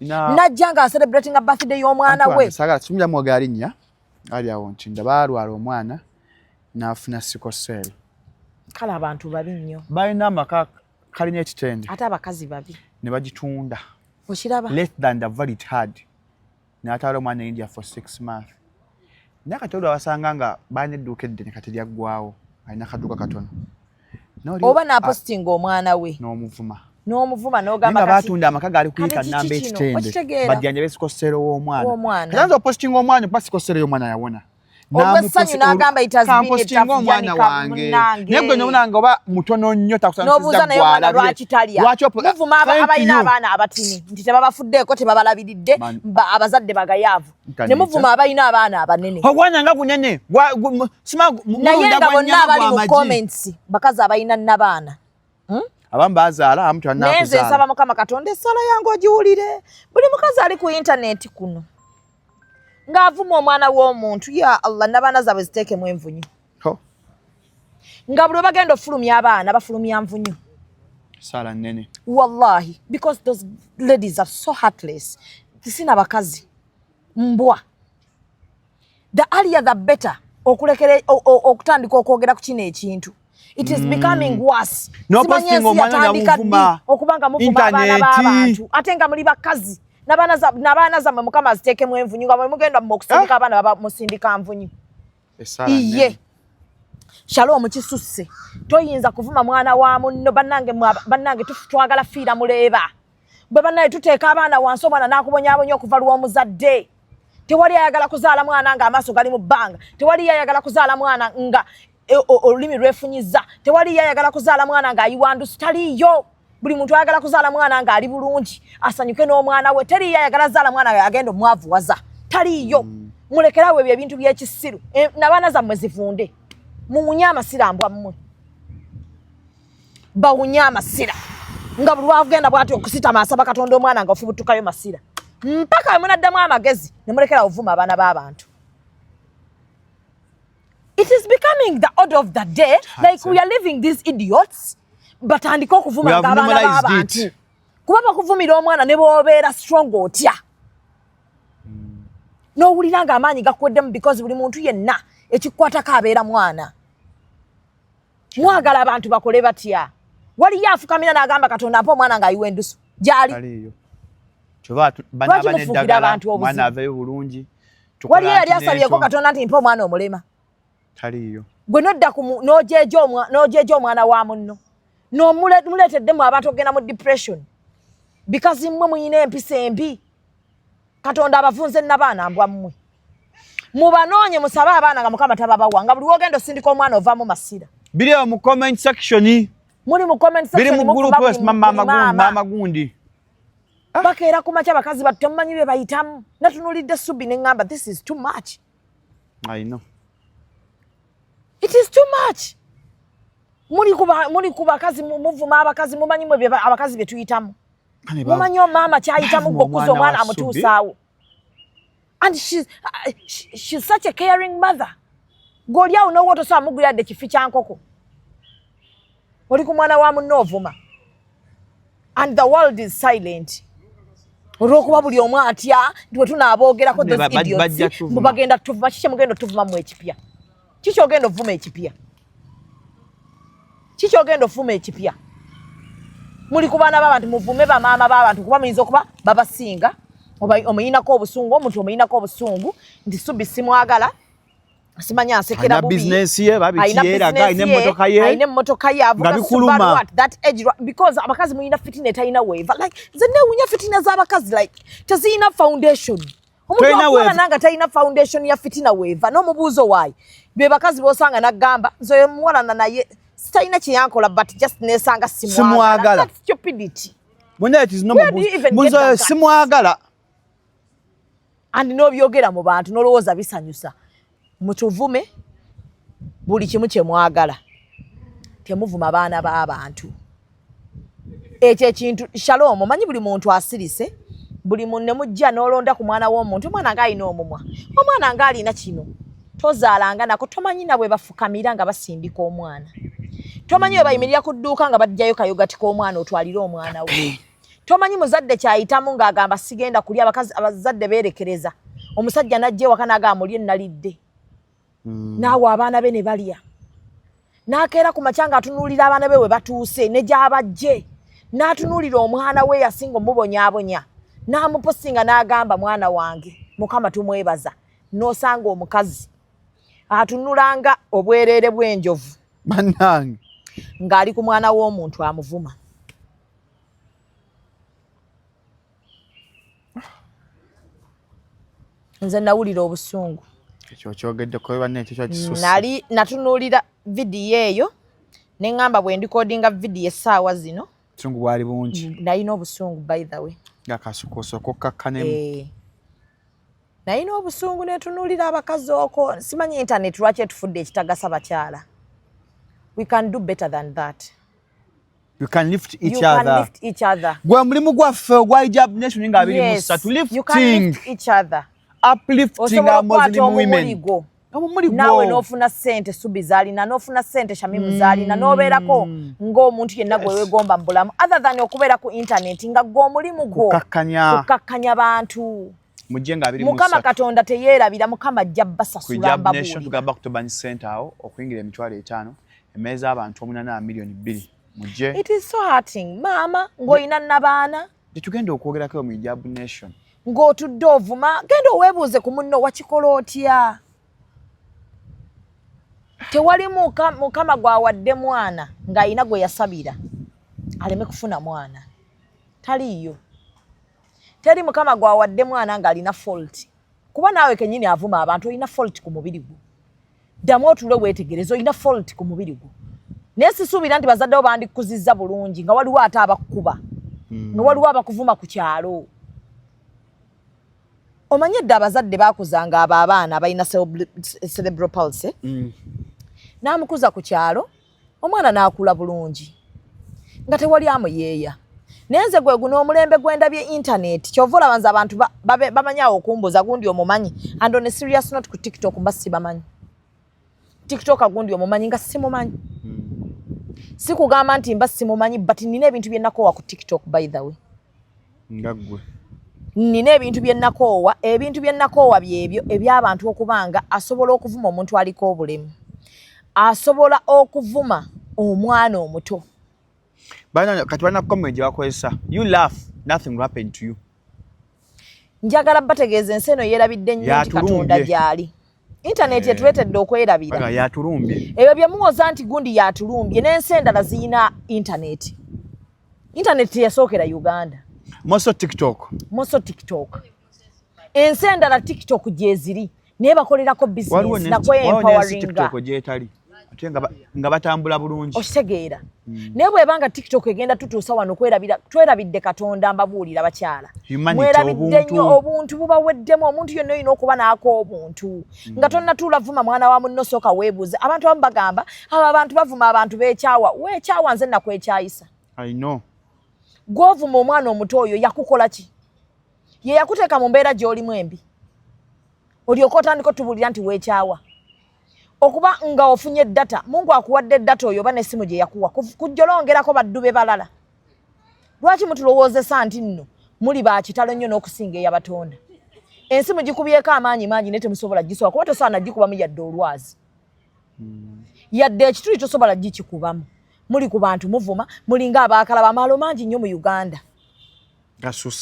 Najja nga celebrating a birthday y'omwana we. Sagala sumja mwogera linnya ali awo nti ndaba alwala omwana n'afuna sickle cell. Kale abantu babi nnyo. Balina amaka kalina ekitende. Ate abakazi babi. Ne bagitunda. Okiraba. Less than the value it had, n'atwala omwana India for 6 months. Naye kati olwo abasanga nga balina edduuka eddene, kati lyaggwawo, alina kaduuka katono. Oba n'apostinga omwana we. N'omuvuma. N'omuvuma n'ogamba nga batunda amaka gaali kuyiika namba ekitende, bajjanjabe sickle cell w'omwana. Kati opostinga omwana okuba sickle cell y'omwana yawona. Olwessanyu n'agamba it has been a tough omwana wange, naye gwe nobona nga oba mutono nnyo. N'obuuza naye omwana lwaki talya. Muvuma abalina abaana abatini nti tebabafuddeeko, tebabalabiridde, abazadde bagayaavu, ne muvuma abalina abaana abanene. Ogwana nga gunene. Naye nga bonna abali mu comments bakazi abalina nabaana. Abamu bazaala, abamu. Naye nze nsaba Mukama Katonda, essala yange ogiwulire, buli mukazi ali ku intaneti kuno ng'avuma omwana w'omuntu, ya Allah, n'abaana zaabwe ziteekemu envunyu, nga buli bagenda ofulumya abaana bafulumya nvunyu. Sala nnene. Wallahi, because those ladies are so heartless. Tisina bakazi mbwa. The earlier the better okulekera okutandika okwogera ku kino ekintu. It is becoming worse. Simanyi ensi yatandika ddi okuba nga muvuma abaana b'abantu ate nga muli bakazi. N'abaana zammwe Mukama aziteekemu envunyu, nga bwe mugenda mu okusindika abaana baba musindika nvunyu. Iye Shalom, kisusse. Toyinza kuvuma mwana wa munno. Bannange, bannange, twagala fiira muleeba bwe bannaye tuteeka abaana wansi, omwana n'akubonyaabonya okuva lw'omuzadde. Tewali ayagala kuzaala mwana nga amaaso gali mu bbanga, tewali ayagala kuzaala mwana nga olulimi lwefunyiza, tewali ayagala kuzaala mwana ng'ayiwa ndusu, taliiyo. Buli muntu ayagala kuzaala mwana ng'ali bulungi, asanyuke n'omwana we. Teriiyo ayagala zaala mwana nga agenda omwavuwaza, taliiyo. Mulekerawo ebyo ebintu by'ekisiru. Nabaana zammwe zivunde, muwunye amasira, mbwa mmwe bawunye amasira, nga buli lwagenda bwati okusitama asaba Katonda omwana nga ofubutukayo masira, mpaka we munaddamu amagezi ne mulekera ovuma abaana b'abantu. It is becoming the order of the day, like we are leaving these idiots batandike okuvuma nga abaana b'abantu, kuba bakuvumira omwana ne bw'obeera strong otya, n'owulira nga amaanyi gakuweddemu, because buli muntu yenna ekikukwatako abeera mwana. Mwagala abantu bakole batya? Waliyo afukamira n'agamba, "Katonda, mpa omwana ng'ayiwa endusu," gyali. Lwaki mufuukira abantu obuzibu? Aveyo bulungi. Waliyo yali asabyeko Katonda nti mpa omwana omulema? Taliyo. Gwe nodda n'ojeeja omwana wa munno, n'omuleeteddemu abantu okugenda mu depression, because mmwe muyina empisa embi. Katonda abavunze nabaana, mbwa mmwe. Mubanoonye, musabe abaana nga Mukama tababawa, nga buli wogenda osindika omwana ovaamu masira. Biri awo mu comment section. Muli mu comment Biri section, mu group. muvuma buli Mama gundi, maama. Mama gundi. Bakeera ku makya, bakazi battu temumanyi bye bayitamu. Natunulidde Subi ne ŋŋamba, this is too much. I know. It is too much. Muli ku bakazi, muvuma abakazi. Mumanyi mwe abakazi bye tuyitamu? Kale Mumanyi omaama kyayitamu bavuma gwe okuza omwana omwana wa Subi. amutuusaawo? And she's such a caring mother. G'oli awo n'owa tosobola mugulira dde kifi kya nkoko, oli ku mwana wa munno ovuma, and the world is silent olw'okuba buli omu atya nti bwe tunaaboogerako Ne those idiots bajja tuvuma. mbu bagenda tuvuma. Kiki mugenda otuvumamu ekipya? Kiki ogenda ovuma ekipya? Kiki ogenda ofuma ekipya? Muli ku baana b'abantu, muvume bamaama b'abantu, kuba muyinza okuba babasinga oba omuyinako obusungu. Omuntu omuyinako obusungu nti Subi simwagala, simanya nsekera Alina bubi. business ye, babiki Alina yeeraga, alina business ye, emmotoka ye. Alina emmotoka ye, avuga Nga bikuluma. Subaru at that age, because abakazi mulina fitina etalina weeva. Like nze neewunya fitina z'abakazi, like teziyina foundation. Omuntu Tolina akukola weeva. nanga talina foundation ya fitina weeva, n'omubuuzo waayi be bakazi b'osanga n'agamba, nze oyo muwalana naye sitalina kyeyankola, but just nesanga simwagala. Simwagala. That stupidity. Bonna it is no. Where do you even get that guts? Simwagala. And n'obyogera mu bantu n'olowooza bisanyusa. Mutuvume buli kimu kye mwagala, temuvuma baana b'abantu. Ekyo ekintu, Shalom, omanyi buli muntu asirise, buli munne mujja n'olonda ku mwana w'omuntu. Omwana ng'alina omumwa, omwana ng'alina kino, tozaalanga nako. Tomanyi na bwe bafukamira nga basindika omwana, tomanyi bwe bayimirira ku dduuka nga baggyayo kayogati k'omwana otwalire omwana we, tomanyi muzadde kyayitamu ng'agamba sigenda kulya. Abakazi abazadde beerekereza, omusajja n'ajja ewaka n'agamba mulye nalidde, naawe abaana be ne balya, n'akeera ku makya ng'atunuulira abaana be we batuuse ne gy'abajje, n'atunuulira omwana we yasinga omubonyaabonya, n'amuposinga n'agamba, mwana wange, Mukama tumwebaza. N'osanga omukazi atunulanga obwereere bw'enjovu Bannange. ng'ali ku mwana w'omuntu amuvuma. Nze nawulira obusungu. Ekyo kyogeddeko, banne, ekyo kyakisusse. Nali natunuulira vidiyo eyo ne ŋŋamba bwe ndikodinga vidiyo essaawa zino. Obusungu bwali bungi. Nalina obusungu, by the way. Nga kasukosoko kakkanemu. Eh. Nalina obusungu, netunuulira abakazi okwo. Simanyi internet lwaki etufudde ekitagasa bakyala. We can do better than that. You can lift each You can other. lift each other. Gwe mulimu gwaffe ogwa Hijab Nation nga abiri mu Yes, ssatu, you can lifting, lift each other. Uplifting Osobola our okukwata Muslim women. omumuli gwo Omumuli naawe gwo. n'ofuna ssente Subi zaalina, n'ofuna ssente Shamimu zaalina, n'obeerako ng'omuntu yenna gwe weegomba mu bulamu, other than okubeera ku internet nga gwe omulimu gwo Kukakkanya. kukakkanya bantu. Mujje nga abiri mu Mukama ssatu. Katonda teyeerabira, Mukama ajja Ku basasula. Hijab Nation Mbabuulira. tugamba kutobanyi ssente awo okuyingira 50,000, emmeeza abantu omunana, 2 miliyoni. Mujje. It is so hurting, maama, ng'olina nabaana. Tetugenda okwogerako mu Hijab Nation. Ng'otudde ovuma, genda oweebuuze ku munno, wakikola otya? Tewali Mukama gwawadde mwana ng'alina gwe yasabira aleme kufuna mwana, taliiyo. Teri Mukama gwawadde mwana ng'alina fault, kuba naawe kennyini avuma abantu olina fault ku mubiri gwo. Ddamu otuule weetegereze, olina fault ku mubiri gwo. Naye sisuubira nti bazadde bo bandikuzizza bulungi nga waliwo ate abakkuba, nga waliwo abakuvuma ku kyalo. Omanye edda abazadde bakuzanga abo abaana abalina cerebral palsy, n'amukuza ku kyalo, omwana n'akula bulungi nga tewali amuyeeya. Naye nze gwe guno omulembe gwendabye internet, kyova olaba nze abantu bamanyi awo okumbuuza gundi omumanyi, and on a serious note, ku TikTok mba sibamanyi. TikTok gundi omumanyi, nga simumanyi. Si kugamba nti mba simumanyi, but nina ebintu bye nakoowa ku TikTok, by the way. Nga ggwe. Nina ebintu bye nakoowa. Ebintu bye nakoowa byebyo eby'abantu okuba nga asobola okuvuma omuntu aliko obulemu, asobola okuvuma omwana omuto. Bana kati balina comment gye bakozesa, you laugh, nothing will happen to you. Njagala bategeeza ensi eno yeerabidde nnyo nti Yatulumbye. Katonda gy'ali. Intaneti Eh. etuleetedde okwerabira. Baga yatulumbye. Ebyo bye muwoza nti gundi yatulumbye, n'ensi endala ziyina intaneti. Intaneti teyasookera Uganda. Moso TikTok. Moso TikTok, ensi endala TikTok gyeziri. Naye bakolerako business nakwe-empoweringa. Gyetali ate nga batambula bulungi. Okitegeera? Naye bwebanga TikTok egenda tutuusa wano kwerabira, twerabidde Katonda. Mbabuulira bakyala, mwerabidde nnyo, obuntu bubaweddemu. Omuntu yonna olina okuba naako obuntu nga tonnatuula vuma mwana wa munno, sooka weebuuze. Abantu abamu bagamba abo abantu bavuma abantu beekyawa. Weekyawa, nze nakwekyayisa. Gwovuma omwana omuto oyo yakukola ki? Ye yakuteeka mu mbeera gy'olimu embi, olyoka otandika otubuulira nti weekyawa. Okuba nga ofunye data, Mungu akuwadde data oyo oba n'essimu gye yakuwa kujjolongerako baddu be balala. Lwaki mutulowoozesa nti nno muli bakitalo nnyo n'okusinga eyabatonda? Ensi mugikubyeko amaanyi mangi, naye temusobola gisobola, kuba tosobola nagikubamu yadde olwazi, yadde ekituli tosobola gikikubamu. Muli ku bantu muvuma, mulinga abaakalaba. Amaalo mangi nnyo mu Uganda,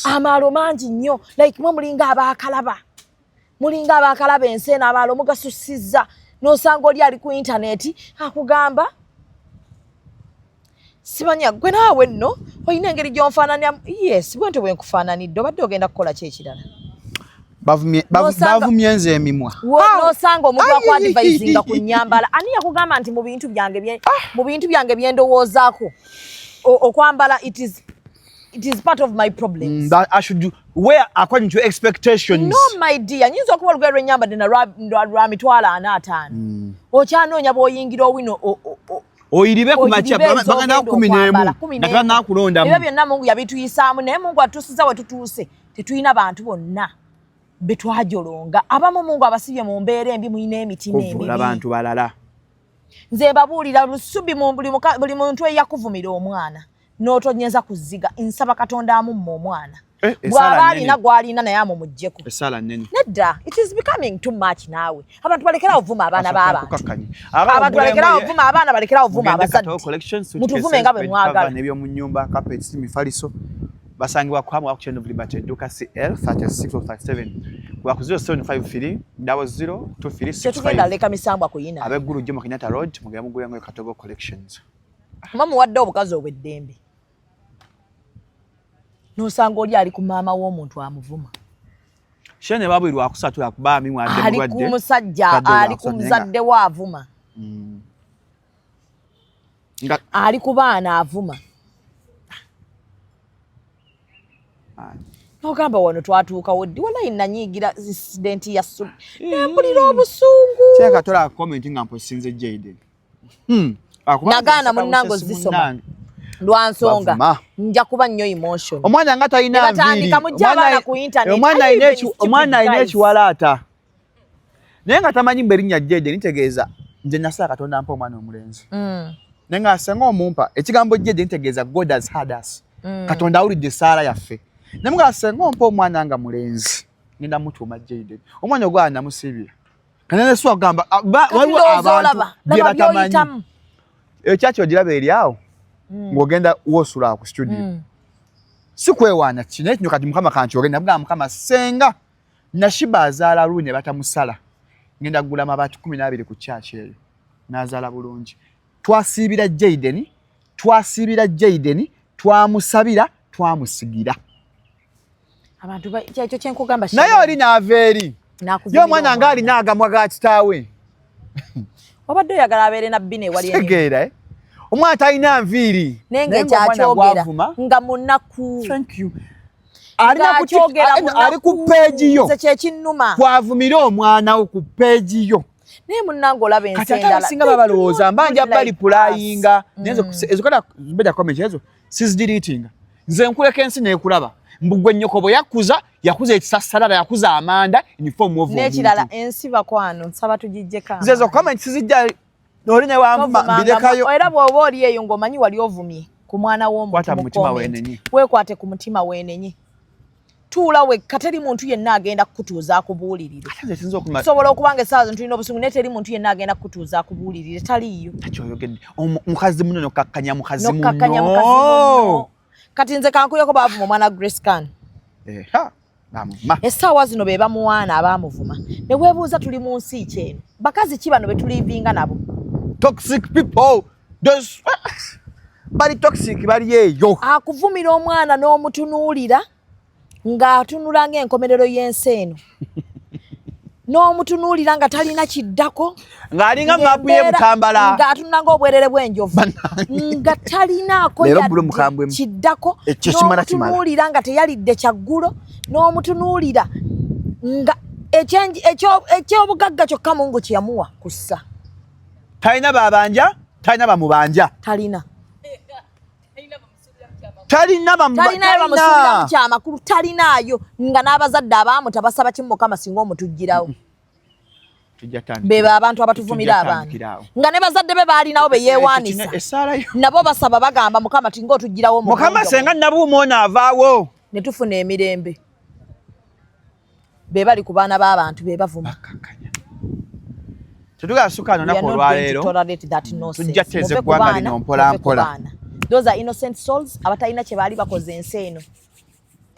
amaalo mangi nnyo. Like mwe mulinga abaakalaba, mulinga abaakalaba ensi eno. Amaalo mugasusizza. N'osanga oli ali ku intaneti akugamba, simanya gwe naawe nno olina engeri gyonfaananira. Yes, bwentyo bwe nkufaananidde. Obadde ogenda kukola ki ekirala? Bavumye nze emimwa. Nosanga omuntu akuadvisinga ku nyambala. Ani yakugamba nti mu bintu byange byendowoozaako okwambala it is part of my problems? That I should wear according to expectations. No, my dear, nyinza okuba olugoye lw'ennyambadde na lwa 450,000. Okyanoonya bw'oyingira owino. Oyiribe ku makya bagenda 11 nga tebanakulondamu. Ebyo byonna Mungu yabituyisaamu, naye Mungu atuusiza we tutuuse. Tetulina bantu bonna betwajolonga. Abamu Mungu abasibye mu mbeera embi, mulina emitima emibi. Abantu balala. Nze mbabuulira lusubi, buli muntu eyakuvumira omwana n'otonyeza kuziga, nsaba Katonda amumma omwana. Bw'aba alina gw'alina naye amumuggyeko. Nedda, it is becoming too much. Naawe abantu balekerawo vuma abaana b'abantu, abantu balekerawo vuma abaana, balekerawo vuma abazadde, mutuvume nga bwe mwagala. N'ebyomu nnyumba, carpets, mifaliso, basangibwa ku Hamu Auction of Liberty, edduuka CL 36 or 37 ku 0753 00 23. Tetugenda leka misambwa kuyina. Abeggulu Jomo Kenyatta Road, mugenda mugulyango Katogo Collections. Muwadde obukazi obw'eddembe, n'osanga oli ali ku maama w'omuntu amuvuma. Shene babwi lwakusatu akuba mwadde. Ali ku musajja, ali ku muzadde we avuma, ali ku baana avuma. Nogamba wano twatuukawo ddi? Walayi nanyiigira incident ya Subi, nempulira obusungu. Kyeka tola comment nga mposinze Jaden. Nagaana munnange ozisoma lwa nsonga nja kuba nnyo emotion. Omwana nga talina nviiri, omwana alina ekiwalaata naye nga tamanyi mbu erinnya Jaden nitegeeza nze nasaba Katonda mpa omwana omulenzi, naye nga senga omumpa ekigambo Jaden nitegeeza God has heard us, Katonda awulidde essaala yaffe. Naye nga senga ompa omwana nga mulenzi, ngenda mutuuma Jaden. Omwana ogwana namusiibira kanene kugamba waliwo abantu bye batamanyi. Ekyaki ogiraba eri awo ng'ogenda wosula ku studio, si kwewaana ki, naye kino kati Mukama kankyogenda bugamba Mukama senga Nashiba azaala luli ne batamusala, ngenda kugula amabaati 12 ku kyaki eyo n'azaala bulungi. Twasiibira Jaden, twasiibira Jaden, twamusabira, twamusigira. Abantu kyekyo kyenkugamba. Naye oli n'ava eri ye omwana nga alina agamwa ga kitaawe. Wabadde oyagala abeere na bbina ewali. Tegeera, eh? Omwana talina nviiri. Naye nga ekyakyogera nga munaku. Thank you. Ali ku page yo. Kyekinnuma. Kwavumire omwana wo ku page yo. Naye munnange olaba ensi Kati ate abasinga babalowooza mbanja bali pulayinga. Ezo kata beja comment ezo sizidiriitinga. Nze nkuleka ensi nekulaba mbugwe nnyoko bwe yakuza, yakuza ekisasalala, yakuza amanda in form of N'ekirala, ensi bakwano nsaba tugijjeko. Nze ezo comment sizijja. Oli ne wamma mbirekayo. Era bw'oba oli eyo ng'omanyi wali ovumye ku mwana w'omuntu mu comment, weekwate ku mutima, weenenye, tuula wekka. Teri muntu yenna agenda kukutuuza akubuulirire. Sobola okuba nga essaawa zino tulina obusungu, naye teri muntu yenna agenda kukutuuza akubuulirire, taliiyo. Kyoyogedde, mukazi muno nokakkanya mukazi muno. Kati nze kankuyeko, baavuma omwana Grace Khan. Essaawa zino be bamuwaana abaamuvuma, ne weebuuza tuli mu nsi ki eno? Bakazi ki bano be tulivinga nabo? Toxic people, those bali toxic bali eyo. Akuvumira omwana n'omutunuulira ng'atunula ng'enkomerero y'ensi eno. N'omutunuulira nga talina kiddako, Ng'alinga maapu y'e Butambala. Ng'atunula ng'obwerere bw'enjovu, nga talinaako Leero yadde bulu mukambwemu. kiddako. Ekyo kimala kimala. N'omutunuulira nga teyalidde kyaggulo, n'omutunuulira nga ekyobugagga kyokka Mungu kye yamuwa kussa. Talina babanja, talina bamubanja. Talina. Talina. Talinayo bamusuubiramu kyamakulu, talinaayo, nga n'abazadde abaamuta basaba kimu, Mukama singa omutugirawo. Beba abantu abatuvumira abaana, nga ne bazadde be baalinawo be yeewaanisa. Essaala yo. Nabo basaba, bagamba, Mukama tinga otugirawo. Mukama, senga Nabuuma ono avaawo. Ne tufuna emirembe. Be bali ku baana b'abantu be bavuma. Tetugala suka lunaku olwaleero, tujja teeza eggwanga lino mpola mpola. Those are innocent souls abatalina kye baali bakoze ensi eno,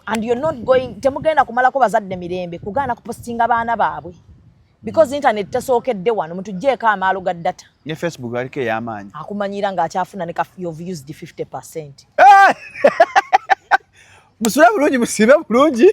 and you're not going, temugenda kumalako bazadde mirembe kugaana kupostinga baana baabwe, because internet tesookedde wano. Mutugjeeko amaalo ga data. Ne Facebook aliko ey'amaanyi. Akumanyira ng'akyafuna ne you've used 50%. Musule bulungi, musiibe bulungi.